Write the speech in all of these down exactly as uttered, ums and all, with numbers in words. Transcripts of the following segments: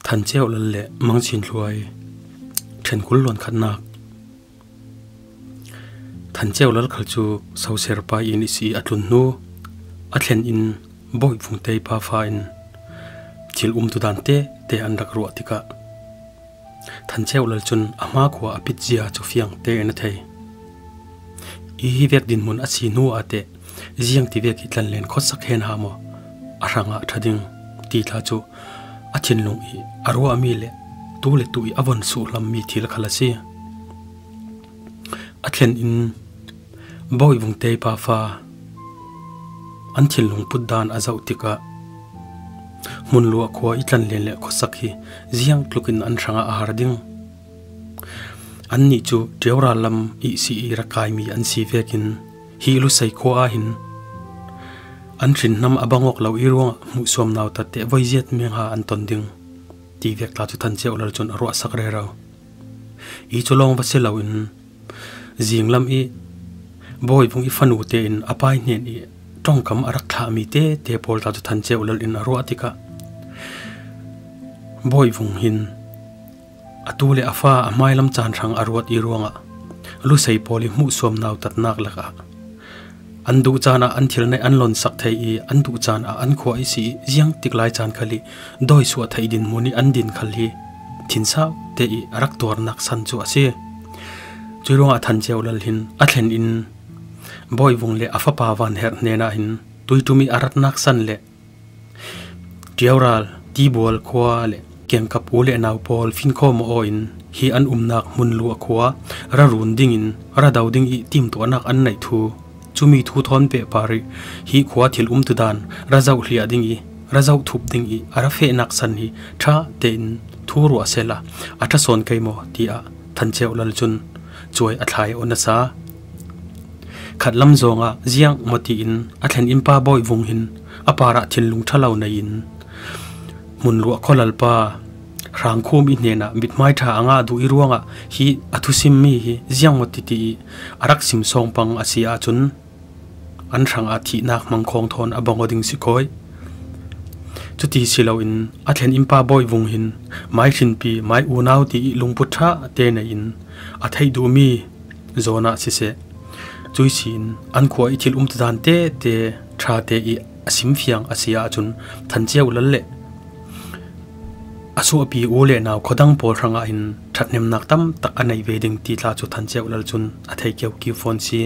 Than Ceu Lal le Mang Cin Hluai, ṭhen kul luan khatnak. Than Ceu Lal khal cu Soser pa inn ihsi a tlun hnu, a thlen in Bawi Vung Tei pa fa in thil umtu dan tete an rak ruah tikah Than Ceu Lal cun a hma khua a pit zia cu fiang tein a thei. Hi hi vek dinhmun a si hnu ah teh ziang ti vek hi tlanlen khawtsak hen ha maw? A hrangah ṭha ding ti tla cu a thinlung i a ruahmi le tu le tu i a von suh hlammi thil khal a si. A thlen in Bawi Vung Tei pa fa an thinlung put dan a zoh tikah hmun luah khua i tlanlen le khawtsak hi ziang tlukin an hrangah a har ding. Annih cu Ṭiaural lam ihsi i rak kaimi an si vekin hi Lusei khua ah hin an hrinhnam a bang awk lo i ruangah hmuhsuam nautat teh voiziat mengha an ton ding ti vek tla cu Than Ceu Lal cun a ruahsak rero. Hi cu lawng va si loin zinglam i Bawi Vung i fanu tein a pai hnen i ṭongkam a rak thlahmi tete pawl tla cu Than Ceu Lal in a ruah tikah Bawi Vung hin a tu le a fa a hmailam caan hrang a ruat i ruangah Lusei pawl i hmuhsuam nautatnak lakah an duh caan ah an thil neih an lonsak thei i an duh caan ah an khua ihsi i ziang tik lai caan khal i dawisuah theih dinhmun i an din khal hi thinsau te i a rak tuarnak san cu a si. Cui ruangah Than Ceu Lal hin a thlen in Bawi Vung le a fapa Van Herh hnenah hin tuiṭum i a ratnak san le Ṭiaural, Tibual khua le Kengkap u le nau pawl finkhawm aw in hi an umnak hmun luah khua ra run dingin ra do ding i timtuahnak an neih thu, cumi thu thawn pehpar i hi khua thil umtu dan ra zoh hliah ding i ra zoh thup ding i a ra fehnak san hi ṭha tein thu ruah sehla a ṭha sawn kei maw tiah Than Ceu Lal cun cuai a thlai aw nasa. Khatlam zawngah ziang maw tiin a thlen in pa Bawi Vung hin a parah thinlung ṭha lo nei in hmun luah khualalpa Hrangkhum i hnenah mithmai ṭha a ngah duh i ruangah hi a thusimmi hi ziang maw titi i a rak sim sawng pang a si ahcun an hrangah thihnak hmangkhawng thawn a bang aw ding si khawi. Cuti si loin a thlen in pa Bawi Vung hin mai hrinpi, mai unau ti i lungput ṭha te nei in a theih duhmi zawn ah siseh, cui si in an khua i thil umtu dan tete ṭha te i a simfiang a si ahcun Than Ceu Lal le a suahpi u le nau khuadang pawl hrangah hin ṭhathnemnak tam tak a nei ve ding ti tla cu Than Ceu Lal cun a thei kio kio fawn si.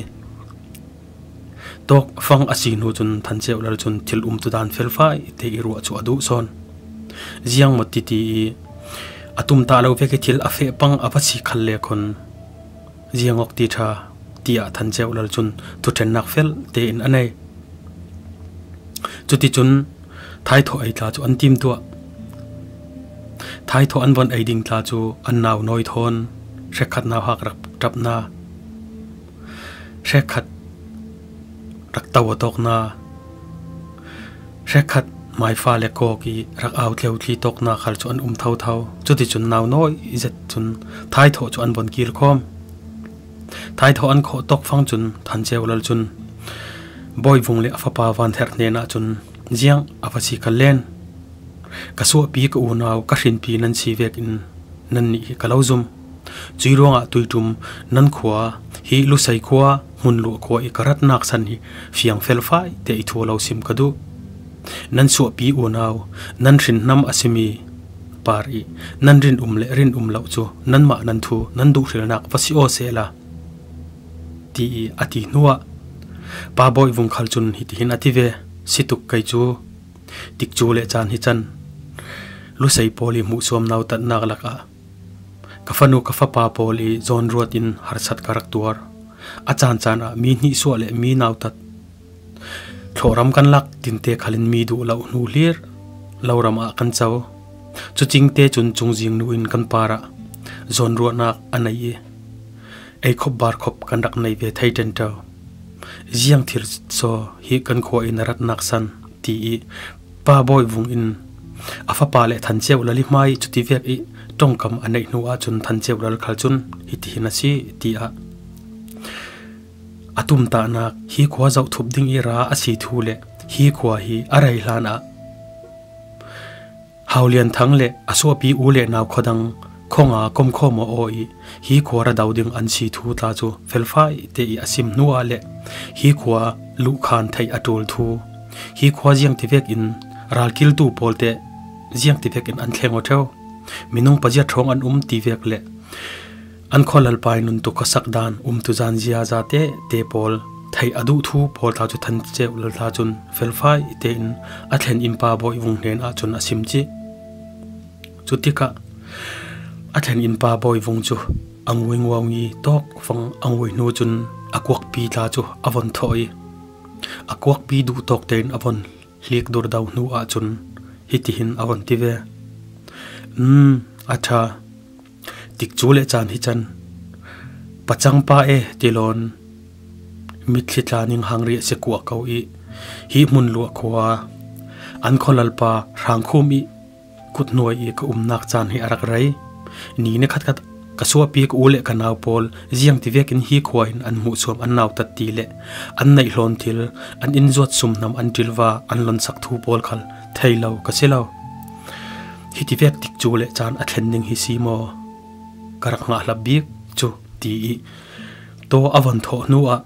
Tawk fang a si hnu cun Than Ceu Lal cun thil umtu dan felfai te i ruah cu a duh sawn. Ziang maw titi i a tumtah lo vek i thil a feh pang a va si khal le khun ziang awk ti ṭha tiah Than Ceu Lal cun thuṭhennak fel tein a nei. Cuticun thaithawh ei tla cu an timtuah. Thaithawh an von ei ding tla cu an nau nawi thawn hrekkhat nauhak rak ṭapna, hrekkhat rak to a tawkna, hrekkhat maifa le kawk i rak au tleu thli tawkna khal cu an um thotho. Cuticun nau nawi zet cun thaithawh cu an von kil khawm. Thaithawh an khawh tawk fang cun Than Ceu Lal cun Bawi Vung le a fapa Van Herh hnenah cun ziang a va si kal len. Ka suahpi ka unau ka hrinpi nan si vekin nannih hi ka lo zum. Cui ruangah tuiṭum nan khua hi Lusei khua, hmun luah khua i ka ratnak san hi fiang felfai te i thu lo sim ka duh. Nan suahpi unau, nan hrinhnam a simi par i nan rinum le rinum lo cu nanmah nan thu nan duhhrilnak va si aw sehla, ti i a ti hnuah Pa Bawi Vung khal cun hitihin a ti ve, si tuk kei cu, tikcu le caan hi can Lusei pawl i hmuhsuam nautatnak lakah ka fanu ka fapa pawl i zawnruat in harsat ka rak tuar. A caan caan ah mi hnihsuah le mi nautat, thlawhram kan lak tinte khalin mi duh lo hnu hlir lo ram ah kan co. Cucingte cun cungzing nu in kan parah zawnruahnak a nei i eikhop barkhop kan rak nei ve thei ṭenṭo. Ziang thil saw hi kan khua i na ratnak san, ti i Pa Bawi Vung in a fapa le Than Ceu Lal i hmai cuti vek i ṭongkam a neih hnu ahcun Than Ceu Lal khal cun hitihin a si, tiah a tumtahnak hi khua zoh thup ding i ra a si thu le hi khua hi a rei hlan ah Haulian Thang le a suahpi u le nau khuadang khawnga komkhawm aw aw ih hi khua ra do ding an si thu tla cu felfai te ih a sim hnuah le hi khua luhkhan theih a ṭul thu, hi khua ziangtivek in ralkiltu pawl te ziangtivek in an thleng aw ṭheu, minung paziat hrawng an um tivek le an khualalpa ih nun tuk khuasak dan umtu zan ziaza te te pawl theih a duh thu pawl tla cu Than Ceu Lal tla cun felfai tein a thlen innpa Bawi Vung hnen ahcun a sim cih. Cutikah a thlen innpa Bawi Vung cu a ngui nguaungi tawk fang a ngui hnu cun a kuakpi tla cu a von thawh ih a kuakpi duh tawk tein a von hlik dur do hnu ahcun hitihin a von ti ve. Um, a ṭha. Tikcu le caan hi can pacangpa e ti lawn mitthli tla ning hangri a si kuah ko ih hi hmun luah khua an khualalpa Hrangkhum ih kuthnuai ih ka umnak caan hi a rak rei. Ni ni khatkhat ka suahpi ka u le ka nau pawl ziangtivek in hi khua hin an hmuhsuam an nautat ti le an neih hlawn thil an in zuat sumhnam an ṭilva an lonsak thu pawl khal thei lo ka si lo. Hitivek tikcu le caan a thlen ning hi si maw? Ka rak hngah hlap bik cu ti ih taw a von thawh hnuah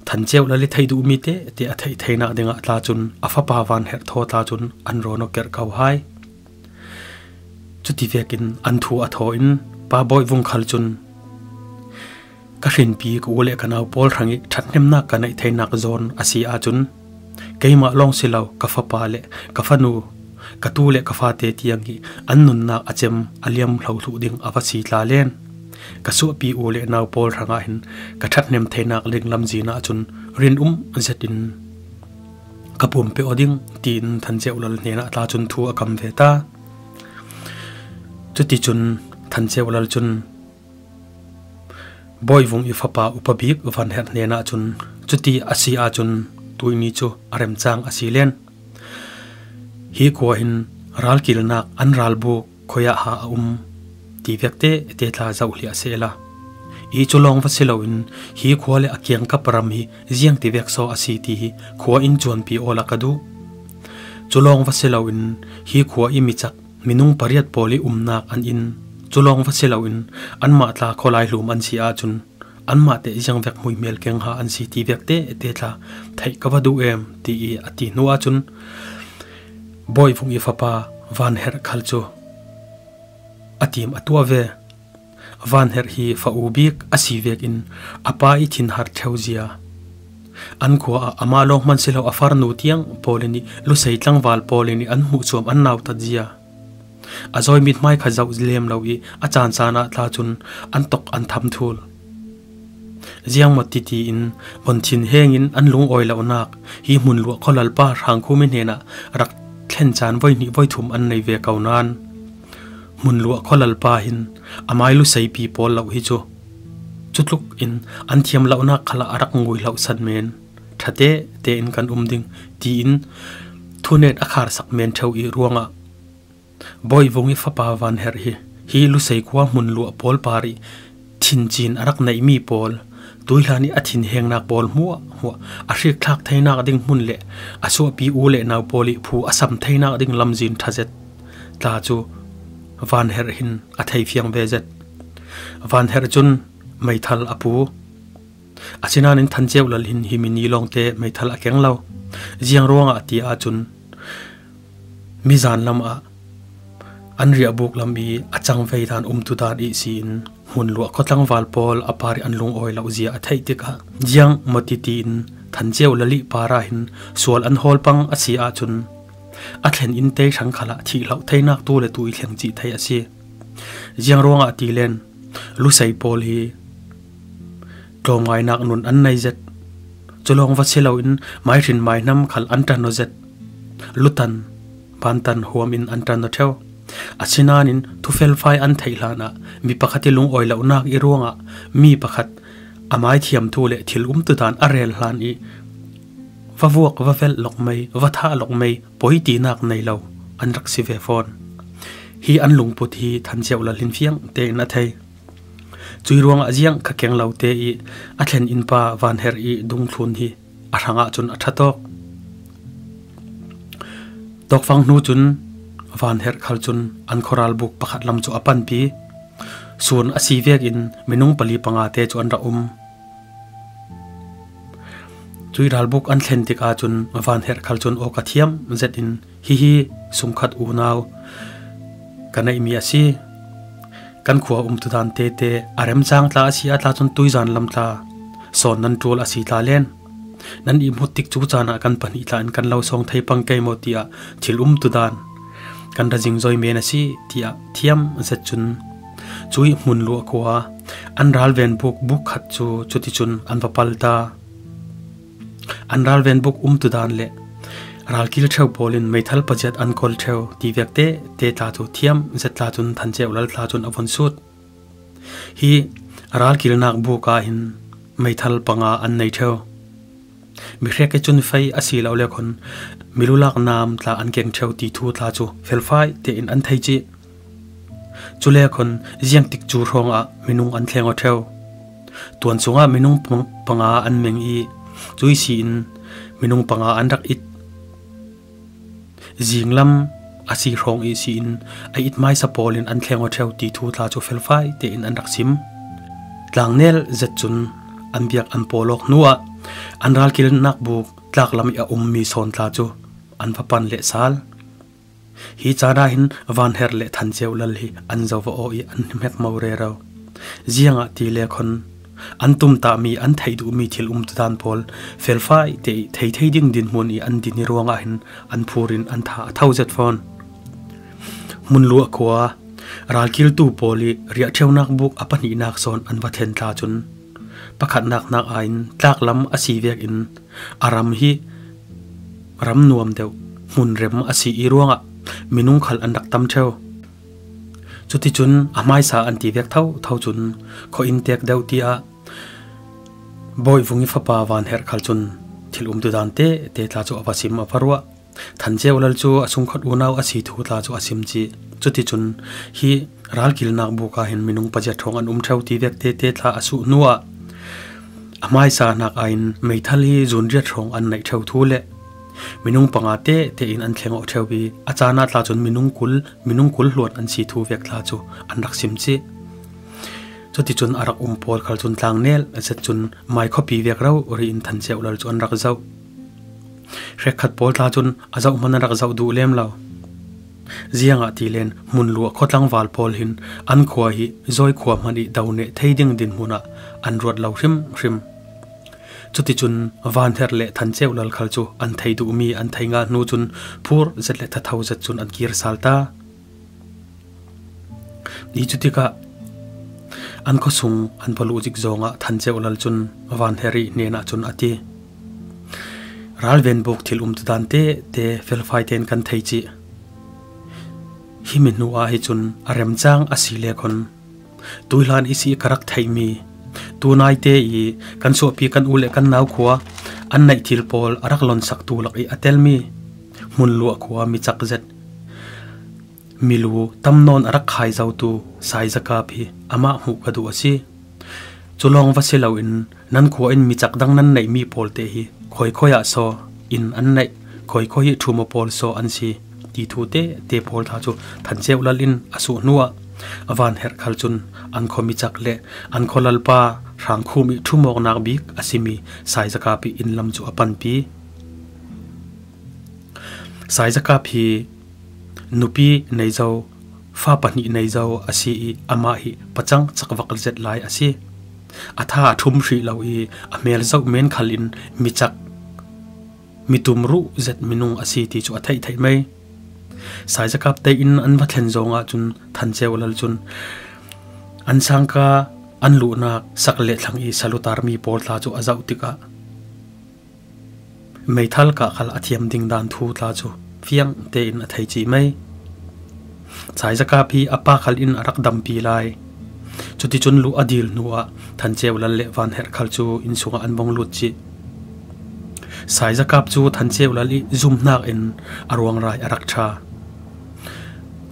Than Ceu Lal ih theih duhmi te te a theih theinak dingah tla cun a fapa Van Herh thaw tla cun an rawn aw kerh ko hai. Cuti vekin an thu a thaw in Pa Bawi Vung khal cun ka hrinpi ka u le ka nau pawl hrangih ṭhathnemnak ka neih theinak zawn a si ahcun keimah lawng si lo ka fapa le ka fanu, ka tu le ka fate tiang ih an nunnak a cem a liam hlo thluh ding a va si tla len ka suahpi u le nau pawl hrangah hin ka ṭhathnem theinak ding lamzin ahcun rinum zetin ka pumpeuh aw ding, tiin Than Ceu Lal hnenah tla cun thu a kam ve ta. Cuticun Than Ceu Lal cun Bawi Vung ih fapa upa bik Van Herh hnenah cun cuti a si ahcun tuihni cu a remcang a si len. Hi khua hin ralkilnak an ralbuk khuiah ha a um ti vekte te tla zohhliah sehla. Ih cu lawng va si loin hi khua le a kiangkap ram hi ziangtivek saw a si ti hi khua in cuanpi awla ka duh. Cu lawng va si loin hi khua ih micak minung pariat pawl ih umnak an in cu lawng va si loin anmah tla khualai hlum an si ahcun anmah te ziangvek hmuihmel kengha an si ti vekte te tla theih ka va duh em ti ih a ti hnu ahcun Bawi Vung ih fapa Van Herh khal cu a tim a tuah ve. Van Herh hi fa u bik a si vekin a pa ih thinhar ṭheu zia, an khua ah amah lawng hman si lo a farnu tiang pawl in ih lusei tlangval pawl in ih an hmuhsuam an nautat zia, a zawi mithmai kha zoh lem lo ih a caancaan ah tla cun an tok an tham thul. Ziangmaw titi in von thinheng in an lungawi lonak hi hmun luah khualalpa Hrangkhum ih hnenah rak thlen caan voi hnih voi thum an nei ve ko nain hmun luah khualalpa hin amai luseipi pawl lo hi cu cutluk in an thiam lonak khalah a rak ngui hlohsan men ṭhate tein kan um ding tiin thunet a kharsak men ṭheu ih ruangah Bawi Vung ih fapa Van Herh hi hi Lusei khua hmun luah pawl par ih thincin a rak neihmi pawl, tuihlan ih a thinhengnak pawl hmuahhmuah a hrikthlak theinak ding hmun le a suahpi u le nau pawl ih phu a sam theinak ding lamzin ṭha zet tla cu Van Herh hin a thei fiang ve zet. Van Herh cun meithal a pu. Asinain Than Ceu Lal hin hi mi ni lawngte meithal a keng lo. Ziang ruangah ti ahcun mizan lam ah an riahbuk lam ih a cangvei dan umtu dan ihsi in hmun luah khuatlangval pawl a par ih an lungawi lo zia a theih tikah ziang maw titi in Than Ceu Lal ih par ah hin sual an hawl pang a si ahcun a thlen in te hrang khalah thih hloh theinak tu le tu ih thleng cih theih a si. Ziang ruangah ti len Lusei pawl hi tlawmngainak nun an nei zet. Cu lawng va si loin maihrin maihnam khal an ṭan aw zet. Lutan, bantan huam in an ṭan aw ṭheu. Asinain thufelfai an theih hlanah mi pakhat ih lungawi lonak ih ruangah mi pakhat a maithiam thu le thil umtu dan a rel hlan ih va vuak, va velh lawk mei, va thah lawk mei, poi tinak nei lo an rak si ve fawn. Hi an lungput hi Than Ceu Lal hin fiang tein a thei. Cui ruangah ziang kha keng lo te ih a thlen innpa Van Herh ih dungthlun hi a hrangah cun a ṭha tawk. Tawkfang hnu cun Van Herh khal cun an khuaralbuk pakhat lam cu a panpi. Sun a si vekin minung pali pangate cu an rak um. Cuih ralbuk an thlen tikah cun Van Herh khal cun awk a thiam zetin, "Hihi sungkhat unau ka neihmi a si. Kan khua umtudan tete a remcang tla a si ah tla cun tuizan lam tla sawn nan ṭul a si tla len. Nan ihmut tik cu caan ah kan pahnih tla in kan lo sawng thei pang kei maw?" tiah thil umtudan kan ra zingzoi men a si, tiah thiam zet cun cuih Hmunluah khua an ralven buk buk khat cu cuticun an va pal ta. An ralven buk umtudan le ralkil ṭheu pawl in meithal paziat an kol ṭheu ti vek tete tla cu thiam zet tla cun Than Ceu Lal tla cun a von sut. Hi ralkilnak buk ah hin meithal panga an nei ṭheu. Mihrek i cun fei a si lo le khon milulak nam tla an keng ṭheu ti thu tla cu felfai tein an thei cih. Cule khon ziangtik cu hrawngah minung an thleng aw ṭheu. Tuan sungah minung pang-, panga an meng i cuih si in minung panga an rak it. Zinglam a si hrawng i si in a it hmaisa pawl in an thleng aw ṭheu ti thu tla cu felfai tein an rak sim. Tlangnel zet cun an biak an pawl awk hnuah an ralkilnak buk tlaklam i a ummi sawn tla cu an va pan leh sal. Hi caan ah hin Van Herh le Than Ceu Lal hi an zo va aw i an hmek mo rero. Ziangahtile khon an tumtahmi, an theih duhmi thil umtudan pawl felfai te i thei thei ding dinhmun i an din i ruangah hin an phur in an tha a tho zet fawn. Hmunluah khua ralkiltu pawl i riahṭheunak buk a pahnihnak sawn an va thlen tla cun pakhatnak hnak ah in tlaklam a si vekin a ram hi ram nuam deuh hmunrem a si i ruangah minung khal an rak tam ṭheu. Cuticun a hmaisa an ti vek thotho cun khuainn tek deuh tiah Bawi Vung i fapa Van Herh khal cun thil umtudan tete tla cu a va sim, a va ruah. Than Ceu Lal cu a sungkhat unau a si thu tla cu a sim cih. Cuticun hi ralkilnak buk ah hin minung paziat hrawng an um ṭheu ti vek tete tla a suh hnuah a hmaisa hnak ah in meithal hi zun riat hrawng an neih ṭheu thu le minung panga tete in an thleng aw ṭheu i a caan ah tla cun minung kul, minung kul hluan an si thu vek tla cu an rak sim cih. Cuticun a rak um pawl khal cun tlangnel zet cun mai khuapi vek rori in Than Ceu Lal cu an rak zoh. Hrekkhat pawl tla cun a zoh hmanh an rak zoh duh lem lo. Ziangahtile Hmunluah khuatlangval pawl hin an khua hi zawi khua hmanh i do neh thei ding dinhmun ah an ruat lo hrimhrim. Cuticun Van Herh le Than Ceu Lal khal cu an thei duhmi an thei ngah hnu cun phur zet le thatho zet cun an kir sal ta. Ni cu tikah an khuasung an va luh zik zongah Than Ceu Lal cun Van Herh i hnenah cun a ti, "Ralven buk thil umtudan tete felfai tein kan thei cih. Hi mi hnu ah hi cun a remcang a si le khon tuihlan i si i ka rak theihmi, tunaite i kan suahpi kan u le kan nau khua an neih thil pawl a rak lonsaktu lak i a telmi Hmunluah khua mi cak zet, milu tam nawn a rak khai zotu Saizakap hi amah hmuh ka duh a si. Cu lawng va si loin nan khua in mi cak dang nan neihmi pawl te hi khoi khoi ah saw in an neih, khoi khoi hi ṭhum aw pawl saw an si," ti thu tete pawl tla cu Than Ceu Lal in a suh hnuah Van Herh khal cun an khua mi cak le an khua lalpa Hrangkhum i ṭhum awknak bik a simi Saizakap i inn lam cu a panpi. Saizakap hi nupi nei zo, fa pahnih nei zo a si i amah hi pacang cakvak zet lai a si. A tha a ṭhum hrih lo i a hmel zoh men khal in mi cak, mi tum ruh zet minung a si ti cu a theih theih mei. Saizakap te in an va thlen zongah cun Than Ceu Lal cun an sangka an luhnak sak le thlang i salutarmi pawl tla cu a zoh tikah meithal kah khal a thiam ding dan thu tla cu fiang tein a thei cih mei. Saizakap hi a pa khal in a rak dampi lai. Cuticun luh a dil hnuah Than Ceu Lal le Van Herh khal cu inn sungah an vung lut cih. Saizakap cu Than Ceu Lal i zumhnak in a ruangrai a rak ṭha.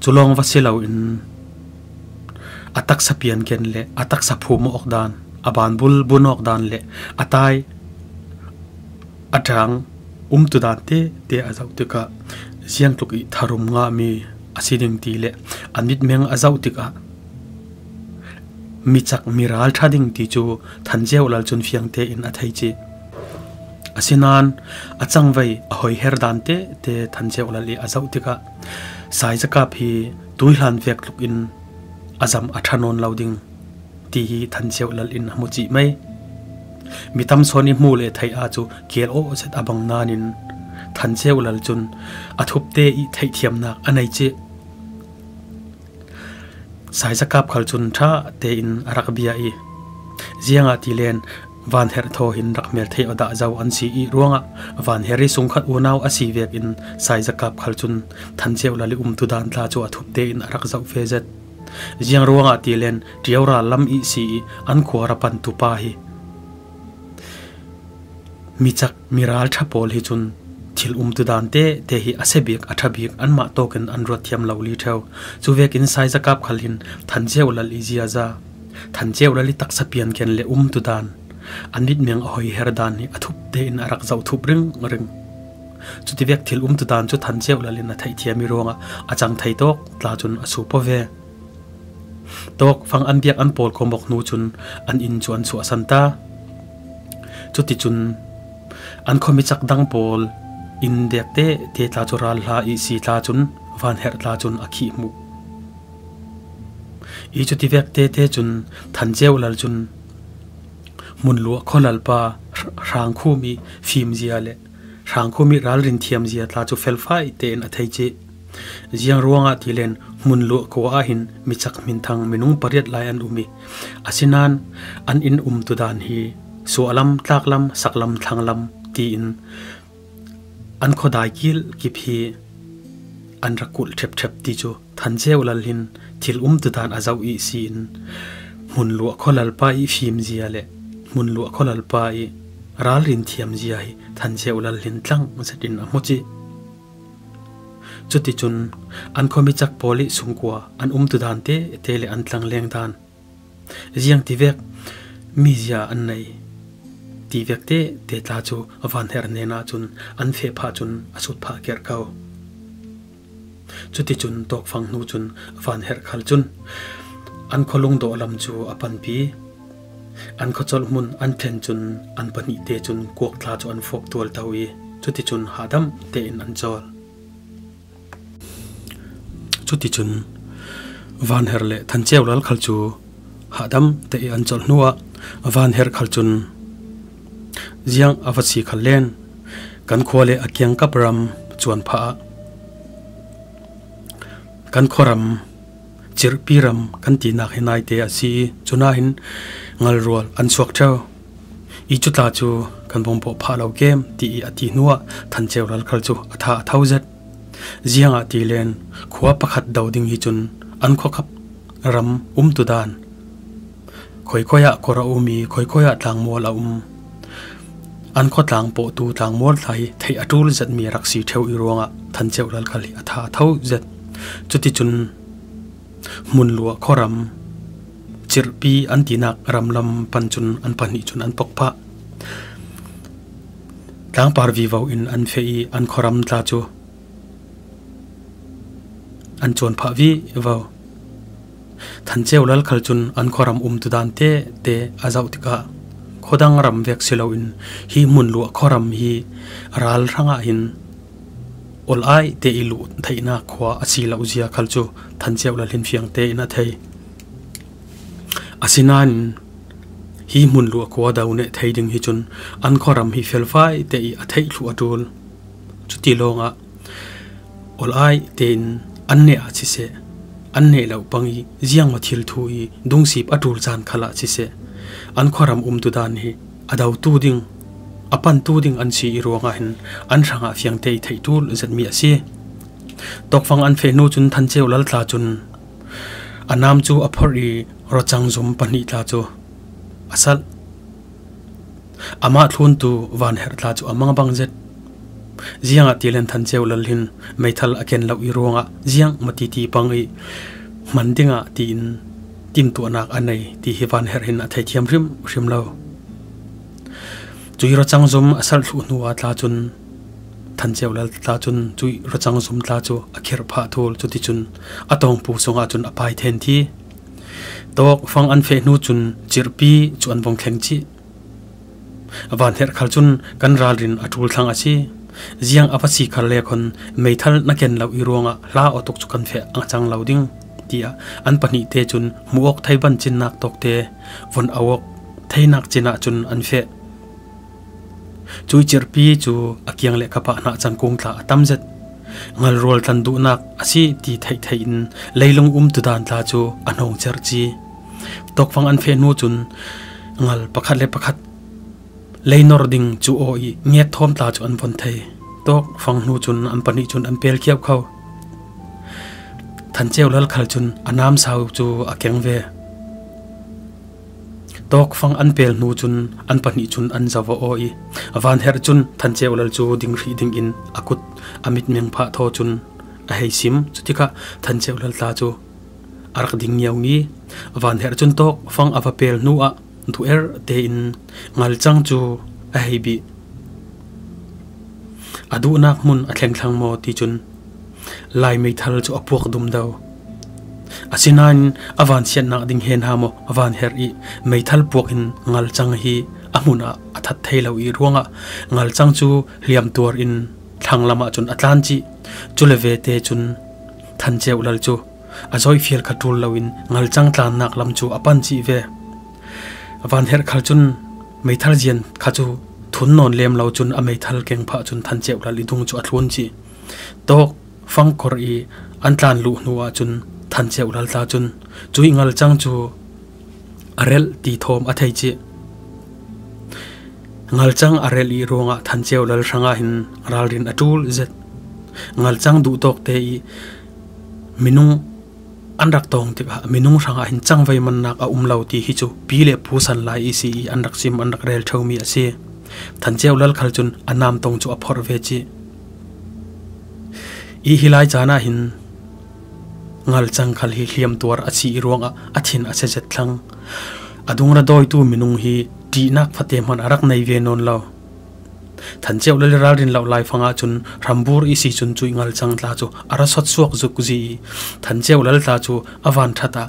Cu lawng va si loin a taksa pianken le a taksa phum awk dan, a banbul bun awk dan le a tai a ṭang umtudan tete a zoh tikah ziangtluk i tharum ngahmi a si ding ti le an mitmeng a zoh tikah mi cak mi ral ṭha ding ti cu Than Ceu Lal cun fiang tein a thei cih. Asinain a cangvei a hoiher dan tete Than Ceu Lal i a zoh tikah Sai Za Kap hi tuihlan vek tlukin a zam a ṭha nawn lo ding ti hi Than Ceu Lal in a hmu cih mai. Mi tam sawn i hmuh le theih ah cu keel aw zet a bang nain Than Ceu Lal cun a thupte i theihthiamnak a nei cih. Sai Za Kap khal cun ṭha tein a rak bia i, ziangahtile Van Herh thaw hin rak hmel theih aw dah zo an si i ruangah Van Herh i sungkhat unau a si vekin Sai Za Kap khal cun Than Ceu Lal i umtudan tla cu a thupte in a rak zoh ve zet. Ziang ruangah tile ṭio ral lam i si i an khua ra pantu pa hi mi cak mi ral ṭha pawl hi cun thil umtudan tete hi a sia bik a ṭha bik anmah tawkin an ruat thiam lo li ṭheu. Cu vekin Sai Za Kap khal hin Than Ceu Lal i ziaza, Than Ceu Lal i taksa pianken le umtudan, an mitmeng a hoiher dan hi a thupte in a rak zoh thup ringring. Cutivek thil umtudan cu Than Ceu Lal in a theihthiam i ruangah a cang thei tawk tla cun a sup aw ve. Tawkfang an biak an pawl kawmawk hnu cun an inn cu an suahsan ta. Cuticun an khuami cak dang pawl inn dek tete tla cu ral hla i si tla cun Van Herh tla cun a khih hmuh i cutivek tete cun Than Ceu Lal cun Hmunluah khualalpa Hrangkhum i fimzia le Hrangkhum i ralrin thiamzia tla cu felfai tein a thei cih. Ziang ruangah tile Hmunluah khua ah hin mi cak hminthang minung pariat lai an um i, asinain an inn umtudan hi suahlam, tlaklam, saklam, thlanglam tiin an khuadai kilkip hi an rak kulh ṭhepṭhep ti cu Than Ceu Lal hin thil umtudan a zoh i si in Hmunluah khualalpa i fimzia le Hmunluah khualalpa i ralrin thiamzia hi Than Ceu Lal hin tlang zetin a hmu cih. Cuticun an khuami cak pawl i sungkua an umtudan tete le an tlangleng dan, ziang tivek mizia an nei tivek tete tla cu Van Herh hnenah cun an feh phah cun a sut phah kerh ko. Cuticun tawkfang hnu cun Van Herh khal cun an khualung dawh lam cu a panpi. An khuacolh hmun an thlen cun an pahnihte cun kuak tla cu an fawk tualto i cuticun hahdam tein an cawl. Cuticun Van Herh le Than Ceu Lal khal cu hahdam te i an colh hnuah Van Herh khal cun ziang a va si khal len kan khua le a kiangkap ram cuan phah ah kan khuaram Cirhpi ram kan tinak hi naite a si i, cunah hin ngalrual an suak ṭheu i, cu tla cu kan bawmhbawh phah lo kem ti i a ti hnuah Than Ceu Lal khal cu a tha a tho zet. Ziangahtile khua pakhat do ding hi cun an khuakap ram umtudan, khoikhoiah khuar a um i khoikhoiah tlangmual a um, an khuatlang pawhtu tlangmual tla hi theih a ṭul zetmi a rak si ṭheu i ruangah Than Ceu Lal khal hi a tha a tho zet. Cuticun Hmunluah khuaram Cirhpi an tinak ram lam pan cun an pahnih cun an pok phah. Tlangpar vivo in an feh i an khuaram tla cu an cuan phah vivo. Than Ceu Lal khal cun an khuaram umtudan tete a zoh tikah khuadang ram vek si loin hi Hmunluah khuaram hi ral hrangah hin olai te i luh theihnak khua a si lo zia khal cu Than Ceu Lal hin fiang tein a thei. Asinain hi Hmunluah khua do neh thei ding hi cun an khuaram hi felfai te i a theih thluh a ṭul. Cuti lawngah olai tein an neh ah siseh, an neh lo pang i ziangmaw thil thu i dungsip a ṭul caan khalah siseh, an khuaram umtudan hi a dotu ding, a pantu ding an si i ruangah hin an hrangah fiangte i theih ṭul zetmi a si. Tawkfang an feh hnu cun Than Ceu Lal tla cun a nam cu a phorh i rawcang zum pahnih tla cu a salh. Amah thluntu Van Herh tla cu a mangbang zet. Ziangahtile Than Ceu Lal hin meithal a ken lo i ruangah ziangmaw titi pang i hman dingah tiin timtuahnak a nei ti hi Van Herh hin a theithiam hrimhrim lo. Cui rawcang zum a salh thluh hnu ah tla cun Than Ceu Lal tla cun cuih ruacang zum tla cu a khirh phah thul, cuticun a tawngpu sungah cun a pai then thi. Tawk fang an feh hnu cun Cirpi cu an vung thleng cih. Van Herh khal cun kan ralrin a ṭul thlang a si. Ziang a va si khal le khon meithal na ken lo i ruangah hla aw tuk cu kan feh a cang lo ding, tiah an pahnih te cun hmuh awk thei ban cinnak tawk te vun a awk theinak cin ah cun an feh. Cuih Cirpi cu a kiang le kap ah hnah cangkung tla a tam zet. Ngalrual tlan duhnak a si ti theih theih in leilung umtudan tla cu a hnawng cer ci. Tawkfang an feh hnu cun ngal pakhat le pakhat leinor ding cu aw i ngek thawm tla cu an von thei. Tawkfang hnu cun an pahnih cun an pel khiau kho. Than Ceu Lal khal cun a namsau cu a keng ve. Tawkfang an pel hnu cun an pahnih cun an zoh aw i Van Herh cun Than Ceu Lal cu ding hrih dingin a kut a mitmeng phah thaw cun a hei sim. Cutikah Than Ceu Lal tla cu a rak ding ngiaungi. Van Herh cun tawkfang a va pel hnu ah duh-er tein ngalcang cu a hei bih. A duhnak hmun a thleng thlang maw ti cun Lai meithal cu a puak dum do. Asinain a vansiatnak ding hen ha maw, Van Herh i meithal puak in ngalcang hi a hmun ah a that thei lo i ruangah ngalcang cu hliamtuar in thlanglam ah cun a tlan cih. Cule vete cun Than Ceu Lal cu a zoihfial kha ṭul loin ngalcang tlannak lam cu a pan cih ve. Van Herh khal cun meithal zian kha cu thun nawn lem lo cun a meithal keng phah cun Than Ceu Lal i dung cu a thlun cih. Tawkfang kor i an tlan luh hnu ah cun Than Ceu Lal tla cun cuih ngalcang cu a relh ti thawm a thei cih. Ngalcang a relh i ruangah Than Ceu Lal hrangah hin ralrin a ṭul zet. Ngalcang duhtawk te i minung an rak tawng tikah minung hrangah hin cangvei mannak a um lo ti hi cu pi le pu san lai i si i an rak sim, an rak rel ṭheumi a si. Than Ceu Lal khal cun a namtong cu a phorh ve cih. I hi lai caan ah hin ngalcang khal hi hliamtuar a si i ruangah a thin a sia zet thlang. A dungra dawitu minung hi ṭihnak fate hman a rak nei ve nawn lo. Than Ceu Lal i ralrin lo laifang ah cun hrambur i si cun cuih ngalcang tla cu a ra sot suak zuk zi i Than Ceu Lal tla cu a van ṭhat ah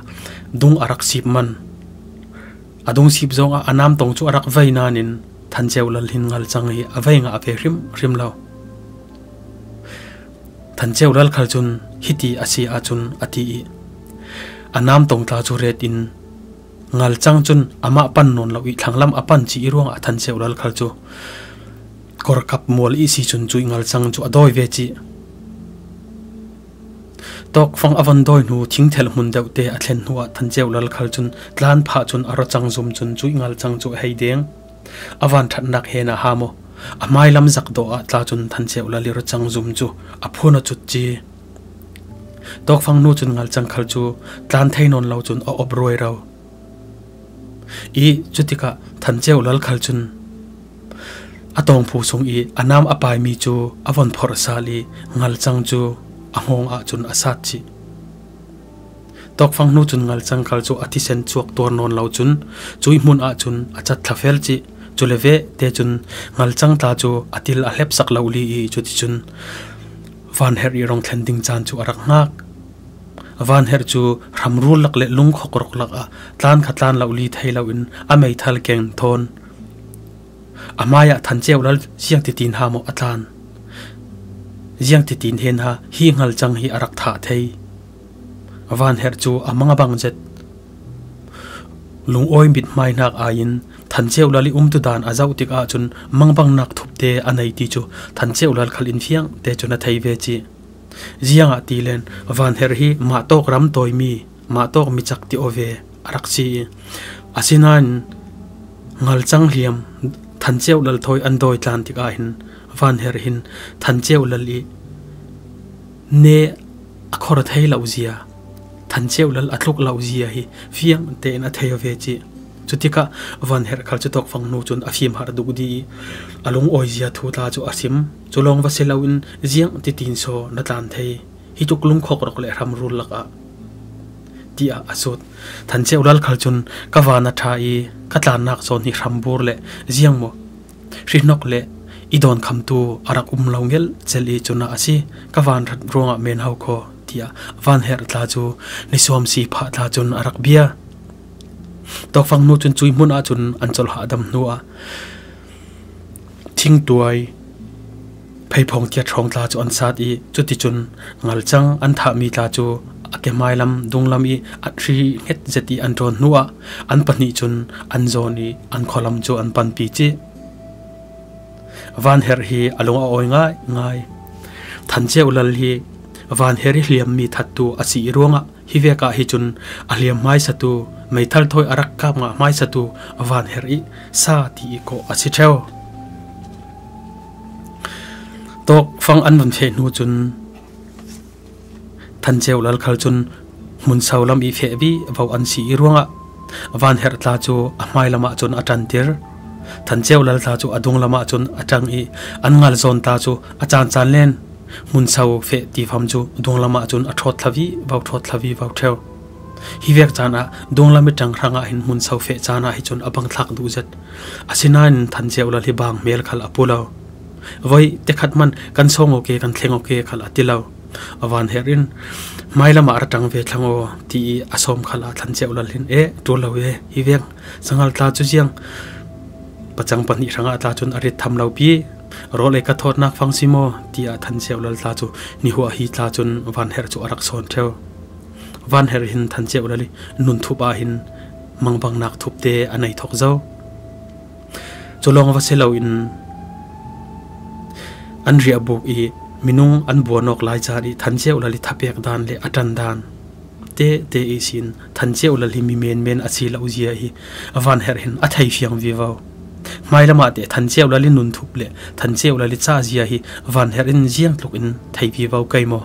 dung a rak sip man. A dung sip zongah a namtong cu a rak vei nain Than Ceu Lal hin ngalcang hi a vei ngah ve hrim hrim lo. Than Ceu Lal khal cun hiti a si ahcun a ti i a namtong tla cu ret in ngalcang cun amah pan nawn lo i thlanglam a pan cih i ruangah Than Ceu Lal khal cu kor kap mual i si cun cuih ngalcang cu a dawi ve cih. Tawkfang a van dawi hnu thingthelh hmun deuhte a thlen hnuah Than Ceu Lal khal cun tlan phah cun a ruacang zum cun cuih ngalcang cu a hei deng. A van ṭhatnak hen ah ha maw, a hmailam zakdawh ah tla cun Than Ceu Lal i ruacang zum cu a phun a cut ci. Tawkfang hnu cun ngalcang khal cu tlan thei nawn lo cun a op ruai ro. I cutikah Than Ceu Lal khal cun a tawngphu sung i a nam a paimi cu a von phorh sal i ngalcang cu a hngawng ah cun a sat cih. Tawkfang hnu cun ngalcang khal cu a thisen cuak tuar nawn lo cun cuih hmun ah cun a cat thlafel cih. Cule vete cun ngalcang tla cu a til a hlepsak lo li i cuticun Van Herh i rong thlen ding caan cu a rak hngak. Van Herh cu hramrul lak le lungkhok rawk lakah tlan kha tlan lo li thei loin a meithal keng thawn a hmaiah Than Ceu Lal ziangtitin ha maw a tlan. Ziangtitin hen ha hi ngalcang hi a rak thah thei. Van Herh cu a mang a bang zet. Lungawi mithmai hnak ai in Than Ceu Lal i umtudan a zoh tikah cun mangbangnak thupte a nei ti cu Than Ceu Lal khal in fiang te cun a thei ve cih. Ziangahtile Van Herh hi mah tawk ram tawimi, mah tawk micak ti aw ve a rak si i, asinain ngalcang hliam Than Ceu Lal thawi an dawi tlan tikah hin Van Herh hin Than Ceu Lal i ne a khor thei lo zia, Than Ceu Lal a tluk lo zia hi fiang tein a thei aw ve cih. Cutikah Van Herh khal cu tawkfang hnu cun a fimhar duk dih i a lungawi zia thu tla cu a sim. Cu lawng va si loin ziang titin saw na tlan thei, hi tuk lungkhok rawk le hramrul lakah, tiah a sut. Than Ceu Lal khal cun ka van a ṭha i ka tlannak zawn hi hrambur le ziang maw, hrihnok le i dawnkhamtu a rak um lo ngelh cel i cunah a si. Ka vanrat ruangah men ho khaw, tiah Vanherh tla cu ni sawm si phah tla cun a rak bia. Tawkfang hnu cun cui hmun ahcun an colh hahdam hnuah thingtuai pheiphawng tiat hrawng tla cu an sat i cuticun ngalcang an thahmi tla cu a ke hmailam dunglam i an hri hnget zet i an ṭawn hnuah an pahnih cun an zawn i an khualam cu an panpi cih. Vanherh hi a lung a awi ngaingai. Than Ceu Lal hi Vanherh i hliammi thattu a si i ruangah hi vekah hi cun a hliam hmaisatu, meithal thawi a rak kap ngah hmaisatu Vanherh i sa ti i kawh a si ṭheu. Tawkfang an vun feh hnu cun Than Ceu Lal khal cun hmunso lam i feh vivo an si i ruangah Vanherh tla cu a hmailam ahcun a ṭantir. Than Ceu Lal tla cu a dunglam ahcun a ṭang i an ngal zawn tla cu a caan caan len hmunso feh ti fam cu dunglam ahcun a ṭhawt thla vivo, ṭhawt thla vivo ṭheu. Hi vek caan ah dunglam i ṭang hrangah hin hmunso feh caan ah hi cun a bang thlak duh zet. Asinain Than Ceu Lal hi bang hmel khal a pu lo. Voi te khat man kan sawng awke, kan thleng awke khal a ti lo. A Vanherh in, "Hmailam ah ra ṭang ve thlang aw," ti i a sawm khal ah Than Ceu Lal hin, "Eh, ṭul lo e, hi veng sangal tla cu ziang pacang pahnih hrangah tla cun a rit tham lo pi, rawl ei ka thawtnak fang si maw?" tiah Than Ceu Lal tla cu nihuah hi tla cun Vanherh cu a rak sawn ṭheu. Vanherh hin Than Ceu Lal i nun thup ah hin mangbangnak thup te a nei thawk zo. Cu lawng va si loin an riahbuk i minung an buan awk lai caan i Than Ceu Lal i thapek dan le a ṭan dan te te ihsin Than Ceu Lal hi mi menmen a si lo zia hi Vanherh hin a thei fiang vivo. Hmailam ah te Than Ceu Lal i nun thup le Than Ceu Lal i ca zia hi Vanherh in ziang tluk in thei vivo kei maw?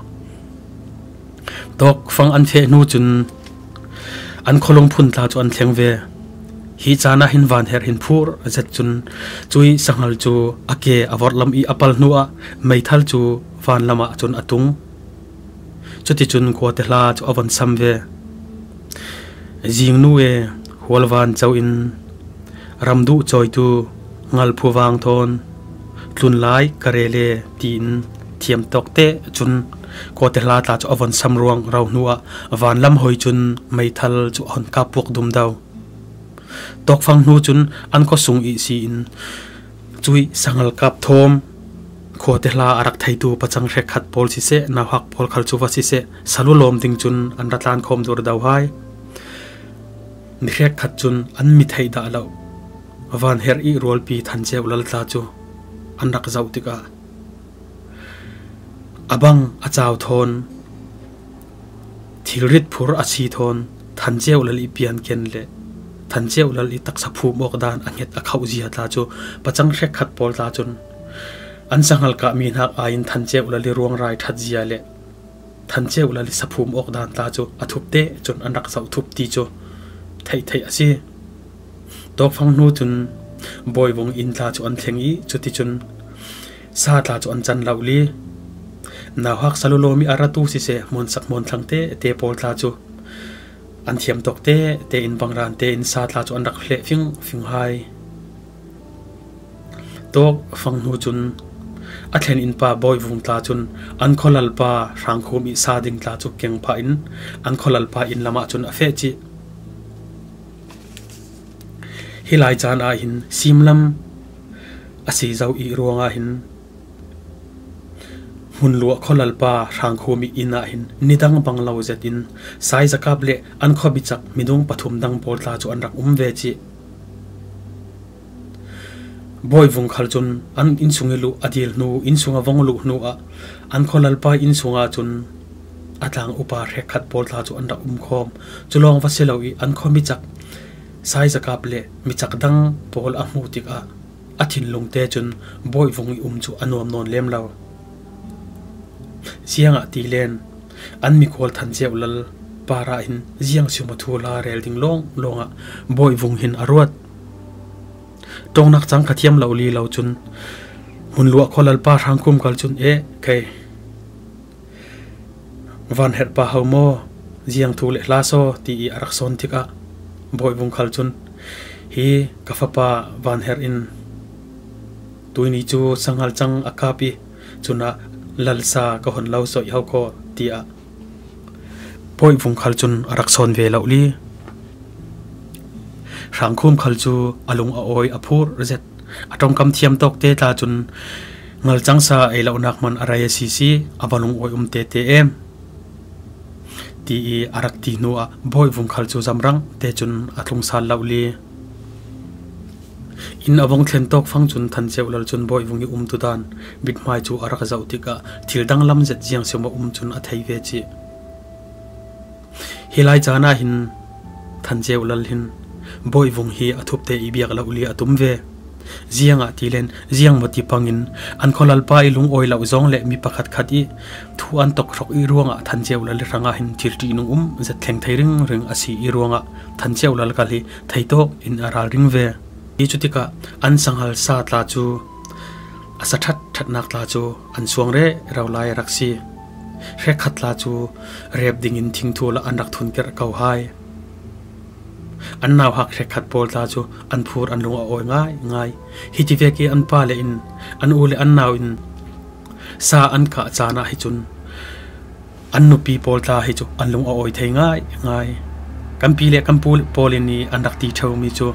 Tawkfang an feh hnu cun an khualung phun tla cu an thleng ve. Hi caan ah hin Vanherh hin phur zet cun cui sangal cu a ke a vorhlam i a pal hnuah meithal cu vanlam ah cun a tung. Cuticun khuate hla cu a von sam ve. "Zingnu e, hualvan co in ram duh cawitu ngalphu vang thawn tlun lai ka rel e," tiin thiam tawk te cun khuate hla tla cu a von sam ruang ro hnuah vanlam hoi cun meithal cu a hun kap puak dumdo. Tawkfang hnu cun an khuasung ihsi in cui sangal kap thawm khuate hla a rak theitu pacang hrekkhat pawl siseh, nauhak pawl khal cu va siseh, salu lawm ding cun an ra tlan khawm dur do hai. Mi hrekkhat cun an mi theih dah lo Vanherh i rualpi Than Ceu Lal tla cu an rak zoh tikah a bang a cau thawn, thilrit phur a si thawn, Than Ceu Lal i pianken le Than Ceu Lal i taksa phum awk dan a hnget a khauh zia tla cu pacang hrekkhat pawl tla cun an sangal kah mi hnak aiin Than Ceu Lal i ruangrai ṭhat zia le Than Ceu Lal i saphum awk dan tla cu a thup te cun an rak zoh thup ti cu theih theih a si. Tawkfang hnu cun Bawivung inn tla cu an thleng i cuticun sa tla cu an can lo li. Nauhak salu lawm i a ratu siseh, hmuansak hmuanthlang te te pawl tla cu an thiam tawk te tein bangran tein sa tla cu an rak hleh fing fing hai. Tawkfang hnu cun a thlen innpa Bawivung tla cun an khualalpa Hrangkhum i sa ding tla cu keng phah in an khualalpa inn lamah cun a feh cih. Hi lai caan ah hin simlam a si zo i ruangah hin Hmunluah khualalpa Hrangkhum i inn ah hin nidang bang lo zet in Sai Zakap le an khuabicak minung pathum dang pawl tla cu an rak um ve cih. Bawivung khal cun an innsung i luh a dil hnu, innsung a vong luh hnu ah an khualalpa innsung ah cun a tlang upa hrekkhat pawl tla cu an rak um khawm. Cu lawng va si lo i an khuamicak Sai Zakap le micak dang pawl a hmuh tikah a thinlung te cun Bawivung i um cu a nuam nawn lem lo. Ziangahtile an mikhual Than Ceu Lal par ah hin ziang sium a thu hla rel ding lawng lawngah Bawivung hin a ruat. Ṭongnak cang kha thiam lo li lo cun Hmunluah khualalpa Hrangkhum khal cun, "Eh, kei Vanherh pa ho maw, ziang thu le hla saw?" ti i a rak sawn tikah Bawivung khal cun, "Hi ka fapa Vanherh in Tuini cu sanghal cang a kap i cunah lalsa ka hun lo sawih ho kaw, tiah Bawi Vung khal cun a rak sawn ve lo li. Hrangkhum khal cu a lung a awi a phur zet. A ṭongkam thiam tawk te tla cun ngalcangsa ei lonak hman a rei a si si, a va lungawi um tete em? Ti i a rak ti hnuah Bawi Vung khal cu zamrang te cun a tlung sal lo li. Inn a vong thlen tawk fang cun Than Ceu Lal cun Bawi Vung i umtudan mithmai cu a rak zoh tikah thil danglam zet ziang sium a um cun a thei ve cih. Hi lai caan ah hin Than Ceu Lal hin Bawi Vung hi a thupte i biak lo li a tum ve. Ziangah tilen ziangmawti pangin an khualalpa i lungawi lo zong le mi pakhatkhat i thu an tawk hrawk i ruangah Than Ceu Lal hrangah hin thil ṭihnung um zet thleng thei ringring a si i ruangah Than Ceu Lal kal hi theitawk in a ralring ve. I cutikah an sanghal sa tla cu a sa ṭhat ṭhatnak tla cu an suang rero lai a rak si. Hrekkhat tla cu rep dingin thingthu lah an rak thunkerh ko hai. An nauhak hrekkhat pawl tla cu an phur an lung a awi ngaingai. Hitivek i an pa le in an u le an nau in sa an kah caan ah hi cun an nupi pawl tla hi cu an lung a awi thei ngaingai. Kan pi le kan pu pawl in i an rak ti ṭheumi cu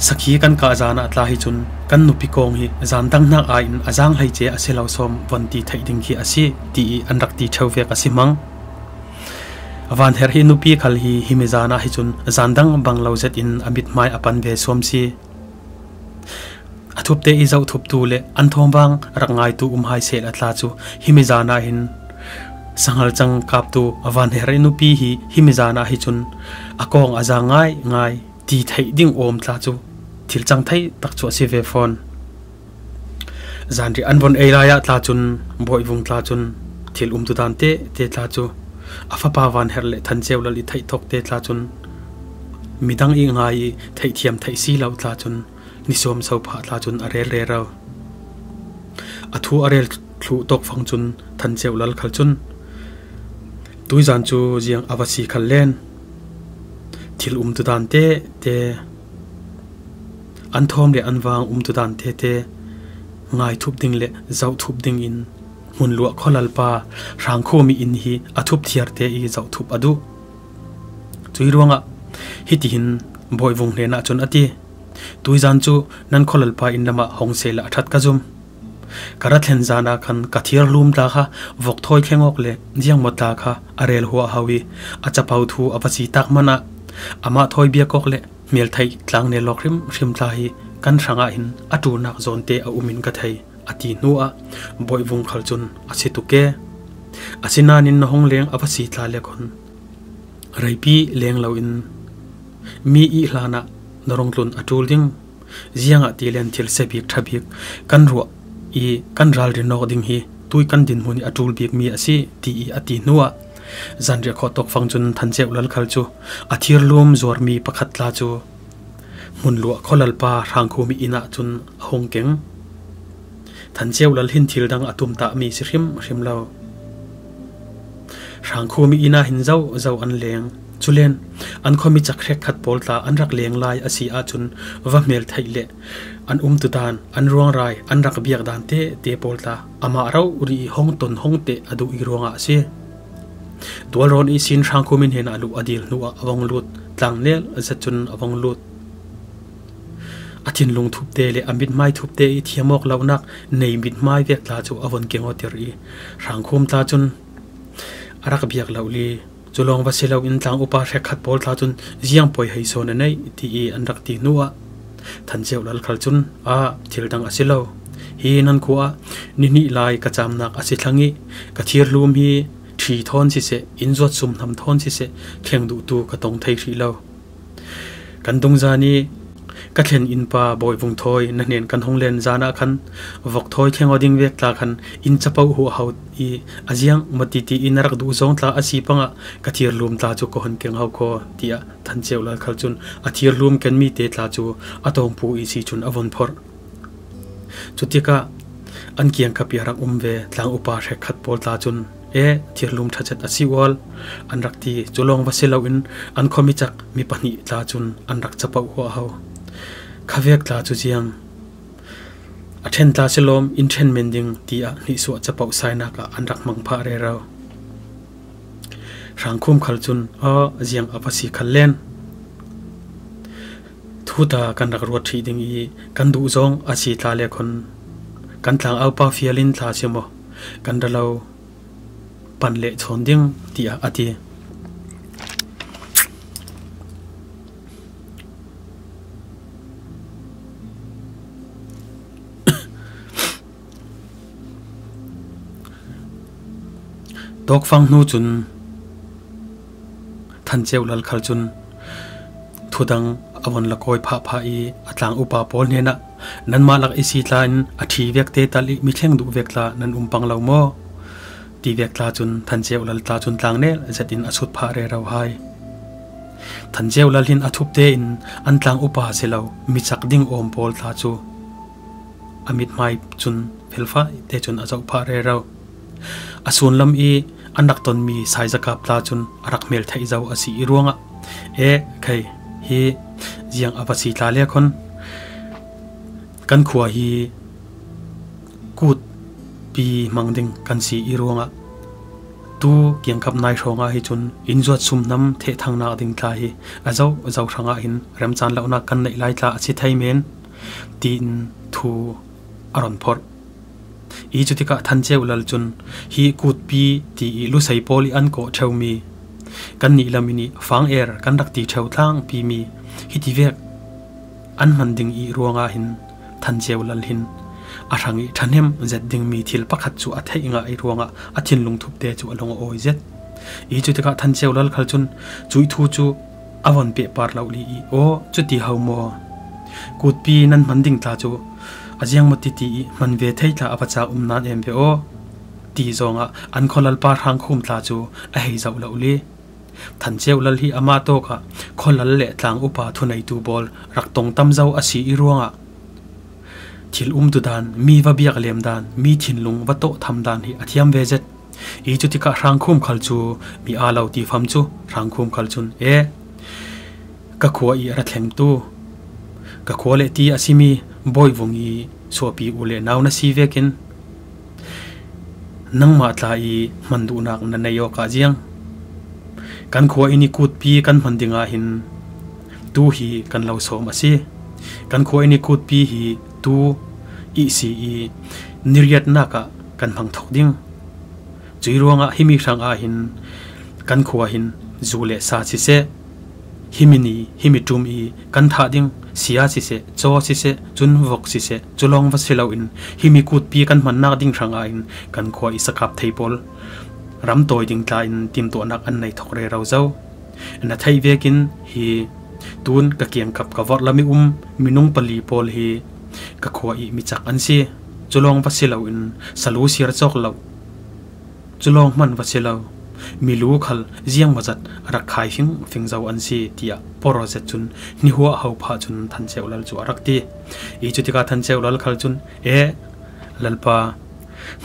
sakhi kan kah zaan ah tla hi cun kan nupi kawng hi zan dang hnak ai in a zaang hleice a si lo sawm von ti theih ding khi a si, ti i an rak ti ṭheu vek a si hmang. Vanherh hi nupi khal hi himi zaan ah hi cun zan dang bang lo zet in a mithmai a pan ve suam si. A thupte i zohthuptu le an thawmvang rak ngaitu um hai sehla tla cu himi zaan ah hin sanghal cang kaptu a vanherh i nupi hi himi zaan ah hi cun a kawng a zaang ngaingai ti theih ding awm tla cu thil cang thei tak cu a si ve fawn. Zanriah an von ei lai ah tla cun Bawi Vung tla cun thil umtudan tete tla cu a fapa vanherh le Than Ceu Lal i theih thawk te tla cun midang i ngai i theihthiam theih si lo tla cun nisuam so phah tla cun a rel rero. A thu a rel thluh tawk fang cun Than Ceu Lal khal cun tuizan cu ziang a va si khal len thil umtudan tete, an thawm le an vang umtudan tete ngaithup ding le zohthup dingin hmunluah khualalpa Hrangkhumi inn hi a thup thiarte i zohthup a duh. Cui ruangah hitihin Bawi Vung hnenah cun a ti, tuizan cu nan khualalpa inn lamah hong sehla a ṭhat ka zum. Ka ra thlen zan ah khan ka thirhlum tla kha vok thawi thleng awk le ziangmaw tla kha a rel huahho i a capo thu a va si tak hmanah amah thawi biak awk le hmeltheih tlangnel lawk hrimhrim tla hi kan hrangah hin a ṭulnak zawnte a um in ka thei, a ti hnuah Bawi Vung khal cun a si tuk e. Asinain na hong leng a va si tla le khon reipi leng loin mi i hlanah na rung tlun a ṭul ding. Ziangah tilen thil se bik ṭha bik kan ruah i kan ralrin awk ding hi tui kan dinhmun i a ṭul bikmi a si, ti i a ti hnuah zanriah khawh tawk fang cun Than Ceu Lal khal cu a thirhlum zuarmi pakhat tla cu hmunluah khualalpa Hrangkhumi inn ah cun a hung keng. Than Ceu Lal hin thil dang a tumtahmi si hrimhrim lo. Hrangkhumi inn ah hin zozo an leng. Culen an khuami cak hrekkhat pawl tla an rak leng lai a si ahcun va hmel theih le an umtudan, an ruangrai, an rak biak dan tete pawl tla amah rori i hong ton hong teh a duh i ruangah a si. Tualrawn ihsin Hrangkhumi hnenah luh a dil hnuah a vong lut, tlangnel zet cun a vong lut. A thinlung thupte le a mithmai thupte i thiam awk lonak nei mithmai vek tla cu a von keng awter i Hrangkhum tla cun a rak biak lo li. Cu lawng va si loin tlang upa hrekkhat pawl tla cun ziang poi hei sawn a neih ti i an rak ti hnuah Than Ceu Lal khal cun, ah, thil dang a si lo. Hi nan khua ah nihnih lai ka camnak a si thlang i ka thirhlum hi ṭhi thawn siseh, inn zuat sum hnam thawn siseh, thleng duhtu ka tong thei hrih lo. Kan dungzan i ka thlen innpa Bawi Vung thawi na hnen kan hung len zan ah khan vok thawi thleng aw ding vek tla khan inn capo huahho i a ziang maw titi in a rak duh zong tla a si pangah ka thirhlum tla cu ka hun keng ho khaw, tiah Than Ceu Lal khal cun a thirhlum kenmi te tla cu a tawngpu ihsi cun a von phorh. Cutikah an kiangkap i a rak um ve tlang upa hrekkhat pawl tla cun, e, thirhlum ṭha zet a si ual, an rak ti. Cu lawng va si loin an khuami cak mi pahnih tla cun an rak capoh huahho. Khavek tla cu ziang A ṭhen tla si lawm, in ṭhen men ding, tiah hnihsuah capoh sainak ah an rak hmang phah rero. Hrangkhum khal cun, aw, ziang a va si khal len. Thuta kan rak ruat ṭhih ding i kan duh zong a si tla le khon kan tlang aupa fial in tla si maw? Kan ra lo pan leh chawn ding, tiah a ti. Tawkfang hnu cun Than Ceu Lal khal cun thudang a von la kawi phahphah i a tlang upa pawl hnenah, nanmah lak i si tla in a ṭhi vekte tal i mi thleng duh vek tla nan um pang lo maw? Ti vek tla cun Than Ceu Lal tla cun tlang nel zet in a sut phah rero hai. Than Ceu Lal hin a thup tein an tlang upa si lo, mi cak ding awm pawl tla cu a mithmai cun felfai te cun a zoh phah rero. A sunlam i an rak tonmi saizakap tla cun a rak hmel theih zo a si i ruangah, e, khai, hi ziang a va si tla le khon kan khua hi kutpi hmang ding kan si i ruangah, tu kiangkap nai hrawngah hi cun in zuat sumhnam thehthangnak ding tla hi a zoh zoh hrangah hin remcaan lonak kan neih lai tla a si thei men, tiin thu a ron phorh. I cutikah Than Ceu Lal cun hi kutpi ti i lusei pawl i an kawh ṭheumi, kannih lam in i fang er kan rak ti ṭheu tlangpi mi hiti vek an hman ding i ruangah hin Than Ceu Lal hin a hrang i ṭhahnem zet dingmi thil pakhat cu a theih ngah i ruangah a thinlung thupte cu a lung a awi zet. I cutikah Than Ceu Lal khal cun cuih thu cu a von pehpar lo li i, aw, cuti ho maw? Kutpi nan hman ding tla cu a ziangmaw titi i hman ve thei tla a va cak um nan em ve aw, ti zongah an khualalpa Hrangkhum tla cu a hei zoh lo li. Than Ceu Lal hi amah tawkah khualal le tlang upa thuneitu pawl rak tong tam zo a si i ruangah thil umtu dan, mi va biak lem dan, mi thinlung va tawh tham dan hi a thiam ve zet. I cutikah Hrangkhum khal cu mi aa lo ti fam cu Hrangkhum khal cun, e, ka khua i a ra thlengtu, ka khua le ti a simi Bawi Vung i suahpi u le nau na si vekin nangmah tla i hman duhnak na nei awkah ziang. Kan khua in i kutpi kan hman dingah hin tu hi kan lo sawm a si. Kan khua in i kutpi hi tu ihsi i ni riatnak ah kan hmang thok ding. Cuih ruangah himi hrang ah hin kan khua hin zu le sa siseh, himi ni, himi ṭum i kan thah ding sia siseh, caw siseh, cun vok siseh, cu lawng va si loin himi kutpi kan hmannak ding hrang ah hin kan khua i sakap thei pawl ram tawi ding tla in timtuahnak an nei thok rero zo. Na theih vekin hi tun ka kiangkap ka vorh lam i um minung pali pawl hi ka khua i mi cak an si. Cu lawng va si loin salu siar cawk lo, cu lawng hman va si lo, milu khal ziangmawzat rak khai fingfing zo an si, tiah porozet cun hnihuah ho phah cun Than Ceu Lal cu a rak ti. I cutikah Than Ceu Lal khal cun, e, Lalpa,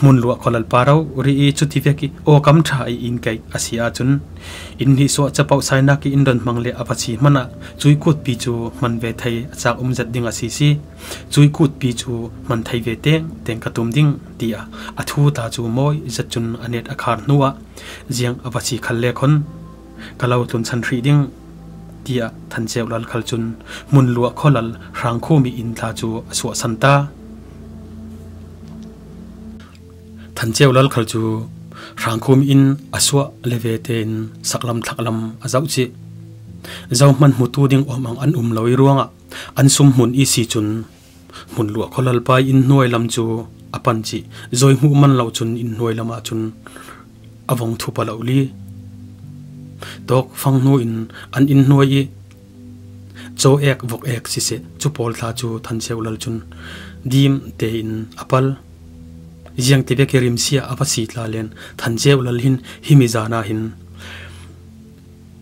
hmunluah khualalpa rori i cuti vek i awkam ṭha i in kaih a si ahcun, in hnihsuah capoh sainak i in donhmang le a va si hmanh ah cuih kutpi cu hman ve thei a cak um zet ding a si si. Cuih kutpi cu hman thei ve tengteng ka tum ding, tiah a thu tla cu mawi zet cun a net a khar hnuah, ziang a va si khal le khon ka lo tlunsan hrih ding, tiah Than Ceu Lal khal cun hmunluah khualal Hrangkhum i inn tla cu a suahsan ta. Than Ceu Lal khal cu Hrangkhum i inn a suah le ve tein saklam thlaklam a zoh cih. Zohman hmutu ding awmang an um lo i ruangah an sumhmun i si cun hmunluah khualalpa i inn hnuai lam cu a pan cih. Zoi hmuh man lo cun inn hnuai lam ahcun a vong thup a lo li. Tawkfang hnu in an inn hnuai i caw ek vok ek siseh, cu pawl tla cu Than Ceu Lal cun dim tein a pal. Ziangtivek i rimsia a va si tla len Than Ceu Lal hin himi zan ah hin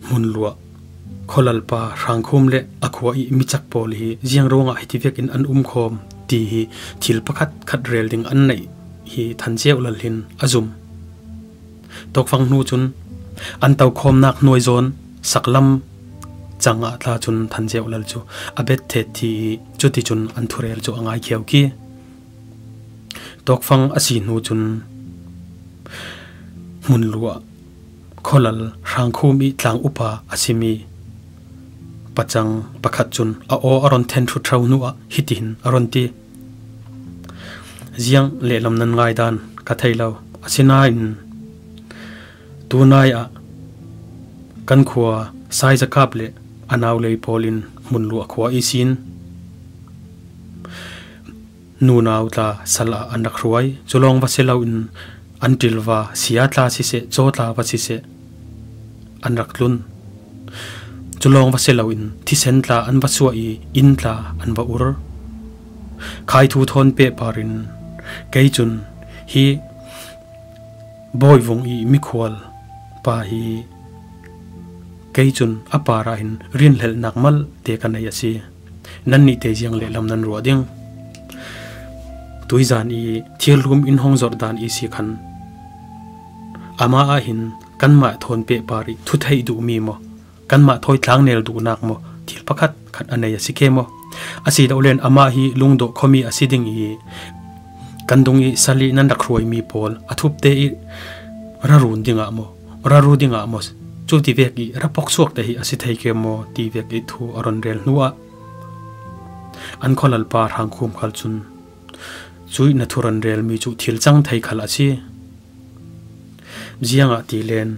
hmunluah khualalpa Hrangkhum le a khua i micak pawl hi ziang ruangah hitivekin an umkhawm ti hi thil pakhat khat rel ding an neih hi Than Ceu Lal hin a zum. Tawkfang hnu cun an tokhawmnak hnuai zawn saklam cangah tla cun Than Ceu Lal cu a bet thet thi i cuticun an thurel cu a ngaikheu ki. Tawkfang a si hnu cun hmunluah khualal Hrangkhum i tlang upa a simi pacang pakhat cun a aw a ron then hrutho hnuah hitihin a ron ti, "Ziang lehlam nan ngaidan ka thei lo, asinain tunai ah kan khua Saizakap le a naulei pawl in hmunluah khua ihsin nunau tla sal ah an rak hruai. Culawng va si loin an ṭilva sia tla siseh, caw tla va siseh an rak tlun. Culawng va si loin thisen tla an va suah i inn tla an va ur. Khaithu thawn pehpar in kei cun hi Bawi Vung i mikhual pa hi kei cun a par ah hin rinhlelhnak malte ka nei a si. Nannih te ziang lehlam nan ruah ding? Tuizan i thirhlum in hong zorh dan i si khan amah ah hin kanmah thawn pehpar i thutheih duhmi maw, kanmah thawi tlangnel duhnak maw, thil pakhat khat a nei a si ke maw? A si lo len amah hi lungdawh khuami a si ding i kan dung i sal i nan rak hruaimi pawl a thupte i rarun dingah maw, raru dingah maw, cuti vek i rapok suakte hi a si thei ke maw ti vek i thu a ron rel hnuah an khualalpa Hrangkhum khal cun cuih na thu ron relmi cu thil cang thei khal a si. Ziangah ti len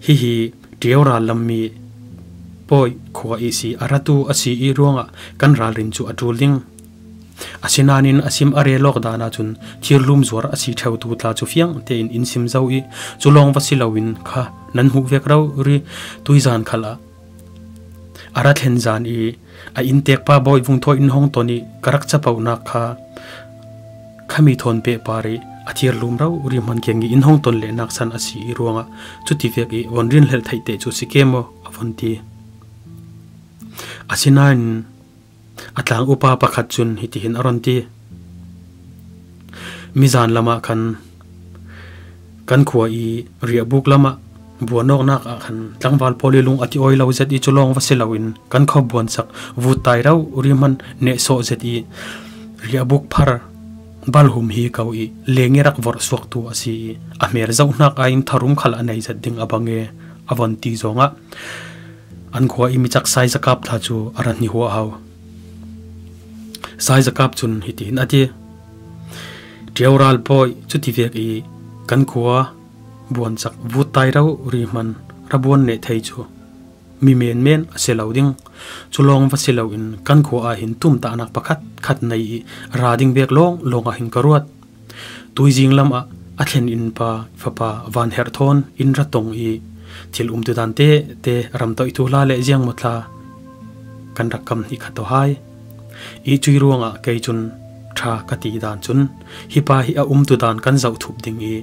hihi Ṭio ral lammi Pawi khua ihsi a ratu a si i ruangah kan ralrin cu a ṭul ding. Asinain a sim a rel awk dan ahcun thirhlum zuar a si ṭheutu tla cu fiang tein in sim zo i culawng va si loin kha nan hmuh vek rori. Tuizan khal ah a ra thlen zan i a inntekpa Bawi Vung thawi in hong ton i ka rak capohnak kha khami thawn pehpar i a thirhlum rori hman keng i in hong ton lehnak san a si i ruangah cuti vek i von rinhlelh theih te cu si ke maw? A von ti. Asinain a tlang upa pakhat cun hitihin a ron ti, "Mizan lamah khan kan khua i riahbuk lamah buan awknak ah khan tlangval pawl i lung a ti awi lo zet i culawng va si loin kan khuabuan sak vuttai rori hman nehsawh zet i riahbuk phar balhum hi ko i leng i rak vorh suaktu a si i a hmer zoh hnak ah in tharum khal a nei zet ding a bang e," a von ti zongah an khua i micak Saizakap tla cu a ra hnihuahho. Saizakap cun hitihin a ti, "Ṭio ral Pawi, cuti vek i kan khua buansak vuttai rori hman ra buan neh thei cu mi menmen a si lo ding. Culawng va si loin kan khua ah hin tumtahnak pakhat khat nei i ra ding vek lawng lawng ah hin ka ruat. Tuizing lam ah a thlen innpa fapa Van Herh thawn in ra tong i thil umtudan tete, ramtoih thuhla le ziangmaw tla kan rak kam hnih kha taw hai. I cuih ruangah kei cun ṭha ka ti dan cun hi pa hi a umtudan kan zoh thup ding i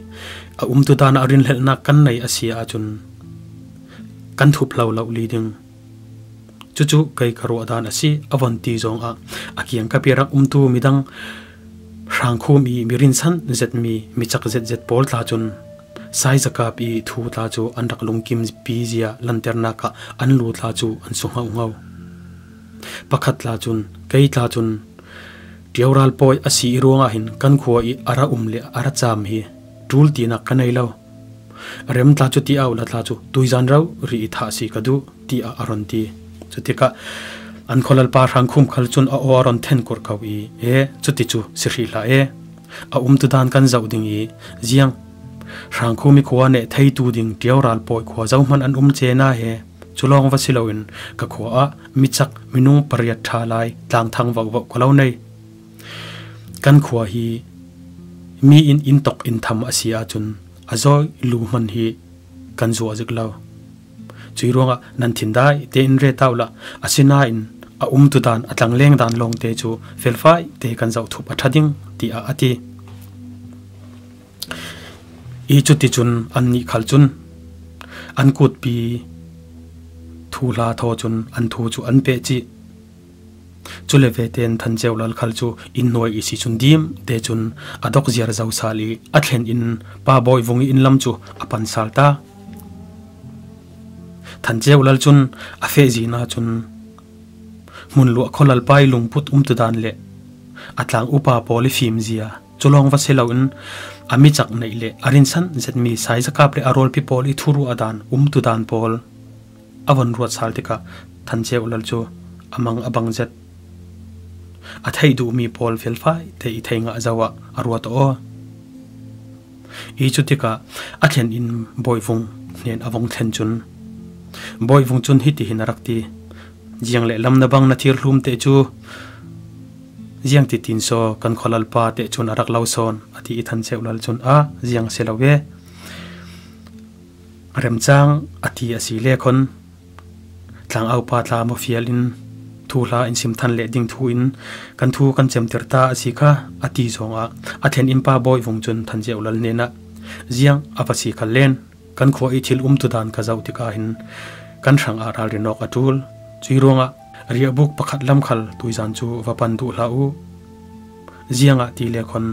a umtudan ah rinhlelhnak kan nei a si ahcun kan thup hlo lo li ding. Cucu kei ka ruah dan a si," a von ti zongah a kiangkap i rak umtu midang Hrangkhum i mi rinsan zetmi, mi cak zetzet pawl tla cun Saizakap i thu tla cu an rak lungkimpi zia lanternak ah an lu tla cu an su hngauhngo. Pakhat tla cun, "Kei tla cun Ṭio ral Pawi a si i ruangah hin kan khua i a ra um le a ra cam hi ṭul tinak ka nei lo. Rem tla cu ti au la tla cu tuizan rori i thah si ka duh," tiah a ron ti. Cutikah an khualalpa Hrangkhum khal cun a aw a ron then kurh ko i, "E, cuti cu si hrih hlah e. A umtudan kan zoh ding i ziang Hrangkhum i khua neh theitu ding Ṭio ral Pawi khua zohman an um cena he. Culawng va si loin ka khua ah micak minung pariat ṭha lai tlangthang vohvoh ka lo nei. Kan khua hi mi in inn tok in tham a si ahcun a zawi lu hman hi kan zuah zik lo. Cuih ruangah nan thin dai tein ret au lah, asinain a umtudan a tlangleng dan lawngte cu felfai te kan zoh thup a ṭha ding," tiah a ti. I cuticun annih khal cun an kutpi thuhla thaw cun an thu cu an peh cih. Cule vete in Than Ceu Lal khal cu inn hnuai i si cun dim te cun a dok ziar zo sal i a thlen in Pa Bawi Vung i inn lam cu a pan sal ta. Than Ceu Lal cun a feh zin ahcun hmunluah khualalpa i lungput umtudan le a tlang upa pawl i fimzia Culawng va si loin a micak neih le a rinsan zetmi Saizakap le a rualpi pawl i thuruah dan, umtu dan pawl a von ruat sal tikah Than Ceu Lal cu a mang a bang zet. A theih duhmi pawl felfai te i thei ngah zo ah a ruat aw. I cu tikah a thlen in Bawi Vung hnen a vung thlen cun Bawi Vung cun hitihin a rak ti, "Ziang le lam na bang na thir hlum te cu ziang titin saw kan khualalpa te cun a rak lo sawn," a ti i Than Ceu Lal cun, "Ah, ziang si lo ve. Remcang a ti a si le khon, tlangaupa tla maw fial in thuhla in sim than leh ding thu in kan thu kan cemter ta a si kha," a ti zongah a thlen in pa Bawi Vung cun Than Ceu Lal hnenah, "Ziang a va si khal len, kan khua i thil umtu dan ka zoh tikah hin kan hrangah ralrin awk a ṭul. Cui ruangah riahbuk pakhat lam khal tuizan cu va pan duh hlah u. Ziangah ti le khon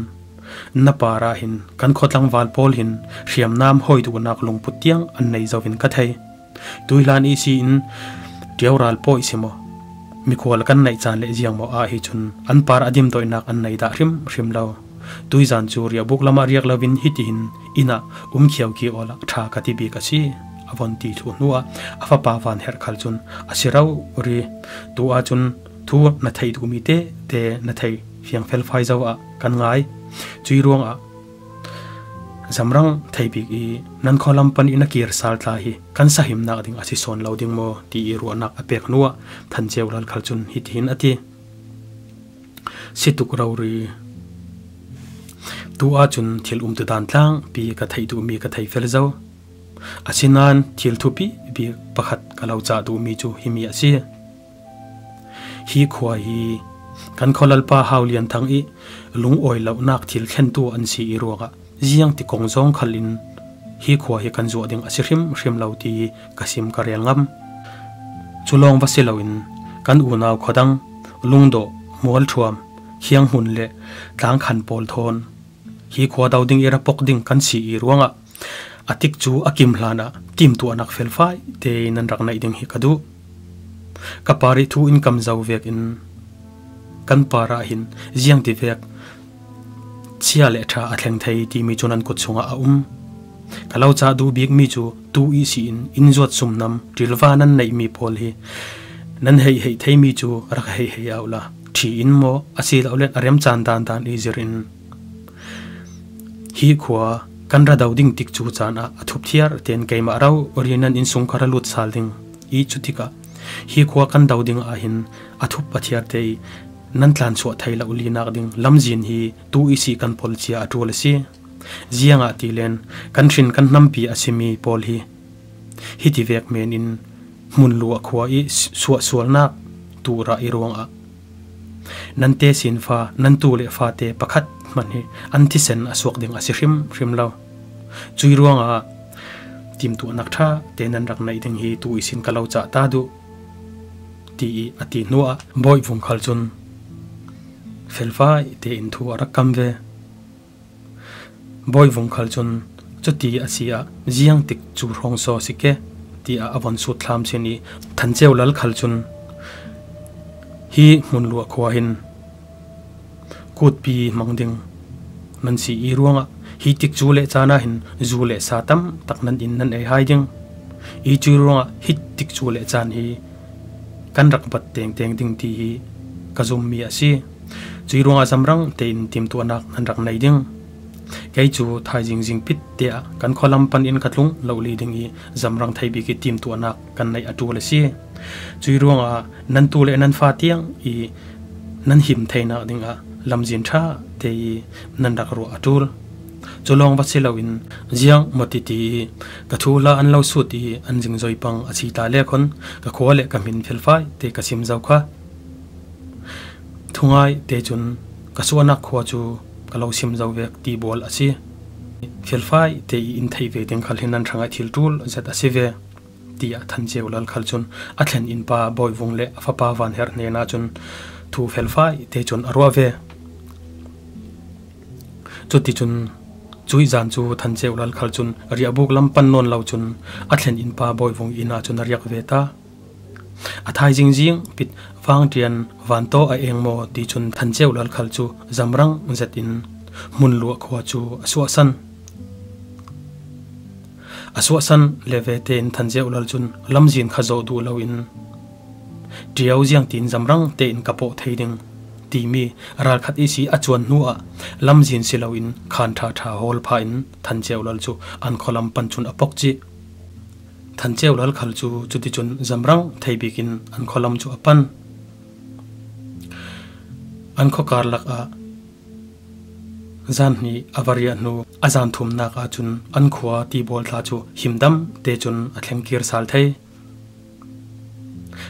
na par ah hin kan khua tlangval pawl hin hriamnam hawi duhnak lungput tiang an nei zo in ka thei. Tuihlan i si in ṭiaural pawi si maw, mikhual kan neih caan le ziang maw ah hi cun an par a dimdawihnak an nei dah hrimhrim lo. Tuizan cu riahbuk lamah riak loin hitihin inn ah um khiauki awla ṭha ka ti bik a si," a von ti thluh hnuah a fapa Van Herh khal cun, "A si rori. Tu ahcun thu na theih duhmi tete na thei fiang felfai zo ah kan ngai. Cui ruangah Zamrang thei bik i nan khualam pan i na kir sal tla hi kan sahimnak ding a si sawn lo ding maw?" ti i ruahnak a pek hnuah Than Ceu Lal khal cun hitihin a ti, "Si tuk rori. Tu ahcun thil umtu dan tlangpi ka theih duhmi ka thei fel zo. Asinain thil thupi bik pakhat ka lo cah duhmi cu himi a si. Hi khua hi kan khualalpa Hau Lian Thang i lungawi lonak thil thlentu an si i ruangah ziang ti kong zawng khal in hi khua hi kan zuah ding a si hrimhrim lo ti ka sim ka rel ngam. Culawng va si loin kan unau khuadang, Lungdawh, Mualṭhuam, Khianghmun le Tlangkhan pawl thawn hi khua do ding i ra pok ding kan si i ruangah a tikcu a kim hlanah timtuahnak felfai te nan rak neih ding hi ka duh. Ka par i thu in kam zo vekin kan par ah hin ziang ti vek chia le ṭha a thleng thei timi cu nan kut chungah a um. Ka lo cah duh bikmi cu tu ihsi in inn zuat sumnam ṭilva nan neihmi pawl hi nan heihheih theimi cu rak heihheih uh la, ṭhi in maw a si lo le a remcaan dandan i zir in hi khua kan ra do ding tikcu caan ah a thup thiar tein keimah rori nan inn sung ka ra lut sal ding i cu tikah hi khua kan do ding ah hin a thup a thiar te i nan tlansuah thei lo linak ding lamzin hi tu ihsi kan polcia a ṭul a si. Ziangah ti len kan hrin kan hnampi a simi pawl hi hiti vek men in hmun luah khua i suahsualnak tura i ruangah nan tesinfa, nan tu le fate pakhat hmanh hi an thisen a suak ding a si hrimhrim lo. Cui ruangah timtuahnak ṭha te nan rak neih ding hi tu ihsin ka lo cah ta duh," ti i a ti hnuah Bawi Vung khal cun felfai tein thu a rak kam ve. Bawi Vung khal cun, "Cuti a si ah ziang tik cu hrawng saw si ke," tiah a von sut thlam sin i Than Ceu Lal khal cun, "Hi hmun luah khua hin kutpi hmang ding nan si i ruangah hi tikcu le caan ah hin zu le sa tam tak nan in nan ei hai ding i, cui ruangah hi tikcu le caan hi kan rak bat tengteng ding ti hi ka zummi a si. Cui ruangah zamrang tein timtuahnak nan rak nei ding. Kei cu thaizing zingpit te ah kan khualam pan in ka tlung lo li ding i zamrang thei bik i timtuahnak kan neih a ṭul a si. Cui ruangah nan tu le nan fa tiang i nan him theinak dingah lamzin ṭha te i nan rak ruah a ṭul. Cu lawng va si loin ziang maw titi i ka thuhla an lo sut i an zingzoi pang a si ta le khon ka khua le ka hmin felfai te ka sim zo kha. Thungai te cun ka suahnak khua cu ka lo sim zo vek ti bawl a si. Felfai te i in theih ve ding khal hi nan hrangah thil ṭul zet a si ve," tiah Than Ceu Lal khal cun a thlen in pa Bawi Vung le a fapa Van Herh hnenah cun thu felfai te cun a ruah ve. Cuticun cuih zan cu Than Ceu Lal khal cun riahbuk lam pan nawn lo cun a thlen in pa Bawi Vung inn ah cun a riak ve ta. A thaizing zing pit vangṭian vantaw a eng maw ti cun Than Ceu Lal khal cu zamrang zet in Hmunluah khua cu a suahsan. A suahsan le vete in Than Ceu Lal cun lamzin kha zawh duh loin ṭio ziangtin zamrang tein ka pawh thei ding timi ralkhat ihsi a cuan hnuah lamzin si loin khan ṭha ṭha hawl pha in Than Ceu Lal cu an khualam pan cun a pok cih. Than Ceu Lal khal cu cuticun zamrang thei bikin an khualam cu a pan. An khuakar lakah zan hnih a va riah hnu a zan thumnak ahcun an khua tibawl tla cu himdam te cun a thleng kir sal thei.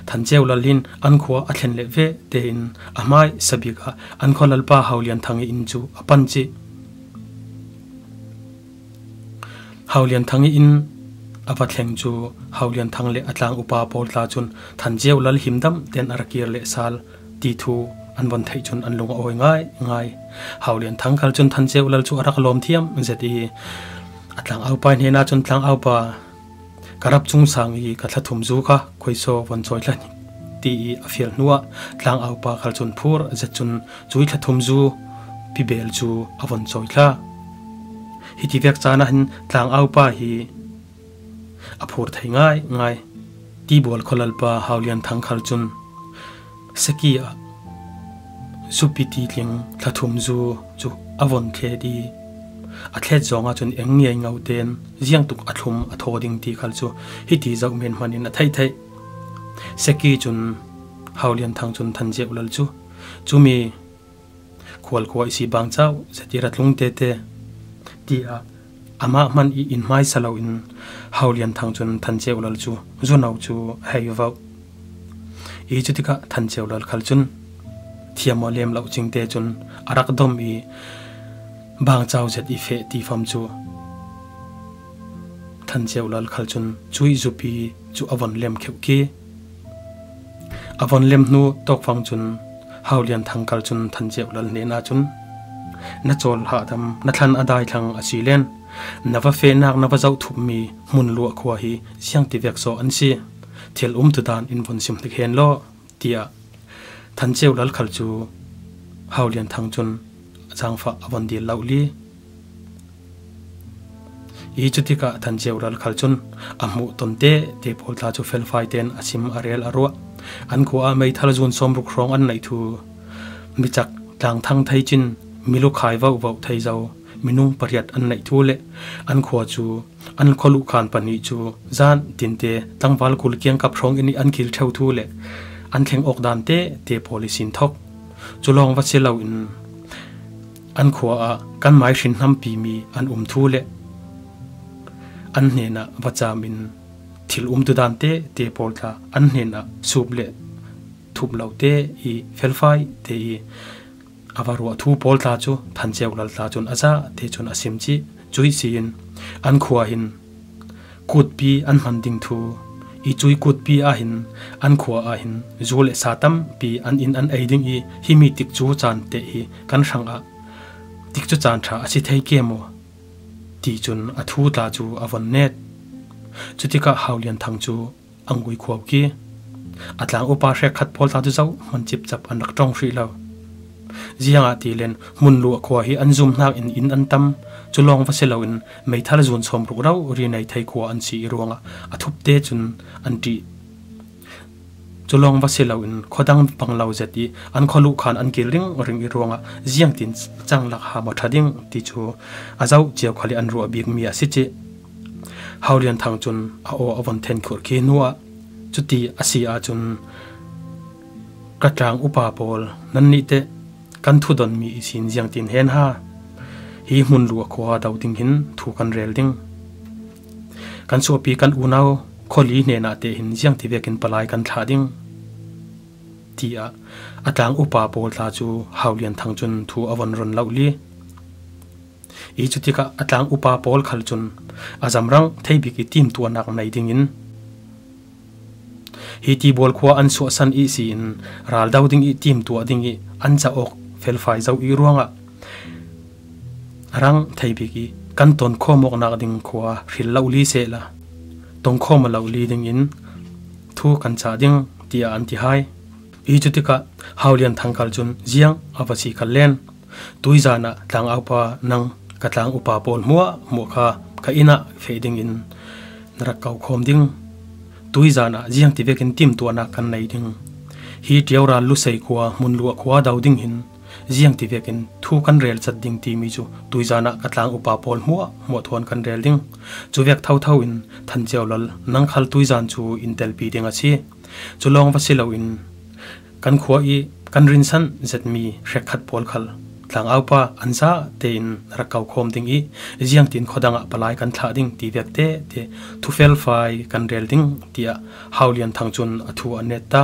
Than Ceu Lal hin an khua a thlen leh ve tein a hmaisa bik ah an khualalpa Hau Lian Thang i inn cu a pan cih. Hau Lian Thang i inn a va thleng cu Hau Lian Thang le a tlang upa pawl tla cun Than Ceu Lal himdam tein a ra kir leh sal ti thu an von theih cun an lung a awi ngai ngai. Hau Lian Thang khal cun Than Ceu Lal cu a rak lawm thiam zet i a tlang aupa hnenah cun, "Tlang aupa, ka rap cung sang i ka thlathum zu kha khuisaw von cawi thla ti i a fial hnuah tlang aupa khal cun phur zet cun cui thlathum zu pibel cu a von cawi thla. Hiti vek caan ah hin tlang aupa hi a phur thei ngai ngai." Tibual khualalpa Hau Lian Thang khal cun saki ah zupi ti tling thlathum zu cu a von thlet i a thlet zong ahcun eng ngiai ngo tein ziangtuk a thlum a thaw ding ti khal cu hiti zoh men hman in a theih theih. Saki cun Hau Lian Thang cun Than Ceu Lal cu cumi khual khua i si bangcau zet i ra tlung tete, tiah amah hman i in hmaisa loin Hau Lian Thang cun Than Ceu Lal cu zuno cu a hei voh. I cutikah Than Ceu Lal khal cun thiam aw lem lo cingte cun a rak dom i bangcau zet i feh ti fam cu Than Ceu Lal khal cun cui zupi cu a von lem kheuh ki. A von lem hnu tawkfang cun Hau Lian Thang khal cun Than Ceu Lal hnenah cun, "Na cawl hahdam, na thlan a dai thlang a si len, na va fehnak na va zoh thupmi Hmunluah khua hi ziang ti vek zaw an si. Thil umtudan in von sim hnik hen law," tiah Than Ceu Lal khal cu Hau Lian Thang cun zaangfah a von dil lo li. I cutikah Than Ceu Lal khal cun a hmuh tonte te pawl tla cu felfai tein a sim a rel a ruah. An khua ah meithal zun sawmruk hrawng an neih thu, micak tlangthang thei cin, milukhai vohvoh thei zo, minung pariat an neih thu le an khua cu an khualuh khan pahnih cu zan tinte tlangval kul kiangkap hrawng in an kil ṭheu thu le an thleng awk dan te te pawl i sin thok. Cu lawng va si loin an khua ah kan mai hrin hnampimi an um thu le an hnenah va cam in thil umtudan te te pawl tla an hnenah sup le thup lo te i felfai te i a va ruah thu pawl tla cu Than Ceu Lal tla cun a zah te cun a sim cih. Cuih si in an khua hin kutpi an hman ding thu i, cui kutpi ah hin an khua ah hin zu le sa tampi an in an ei ding i, himi tikcu caan te hi kan hrang ah tikcu caan ṭha a si thei ke maw ti cun a thu tla cu a von net. Cutikah Hau Lian Thang cu a ngui khuau ki. A tlang upa hrekkhat pawl tla cu zohhmanh cipcap an rak ṭong hrih lo. Ziangahtile Hmunluah khua hi an zumhnak in in an tam, cu lawng va si loin meithal zun sawmruk rori nei thei khua an si i ruangah a thupte cun an ṭih. Cu lawng va si loin khuadang pang lo zet i an khualuh khan an kil ringring i ruangah ziangtin cang lak ha maw ṭha ding ti cu a zoh cio khal i an ruah bikmi a si cih. Hau Lian Thang cun a aw a von then khurh khi hnuah, "Cuti a si ahcun ka tlang upa pawl, nannih teh kan thudonmi ihsin ziangtin hen ha, hi Hmunluah khua do ding hin thu kan rel ding. Kan suahpi kan unau Khawli hnenah te hin ziangti vekin palai kan thlah ding," tiah a tlang upa pawl tla cu Hau Lian Thang cun thu a von ron lo li. I cutikah a tlang upa pawl khal cun a zamrang thei bik i timtuahnak nei dingin, hi tibual khua an suahsan ihsi in ral do ding i timtuah ding i an cauk felfai zo i ruangah a rang thei bik i kan tonkhawm awknak ding khua hril lo li sehla, tonkhawm a lo li dingin thu kan cah ding, tiah an ti hai. I cutikah Hau Lian Thang khal cun ziang a va si khal len Tuizan ah tlangaupa nang ka tlang upa pawl hmuahhmuah kha ka inn ah feh dingin na rak ko khawm ding. Tuizan ah ziangtivekin timtuahnak kan nei ding. Hi Tioral Lusei khua hmun luah khua do ding hin ziangtivekin thu kan rel chat ding timi cu tuizan ah ka tlang upa pawl hmuahhmuah thawn kan rel ding. Cuvek thotho in Than Cio Lal nang khal tuizan cu in telpi ding a si. Cu lawng va si loin kan khua i kan rinsan zetmi hrekkhat pawl khal tlangaupa an za tein rak ko khawm ding i ziangtin khuadang ah palai kan thlah ding ti vek tete thu felfai kan rel ding, tiah Hau Lian Thang cun a thu a net ta.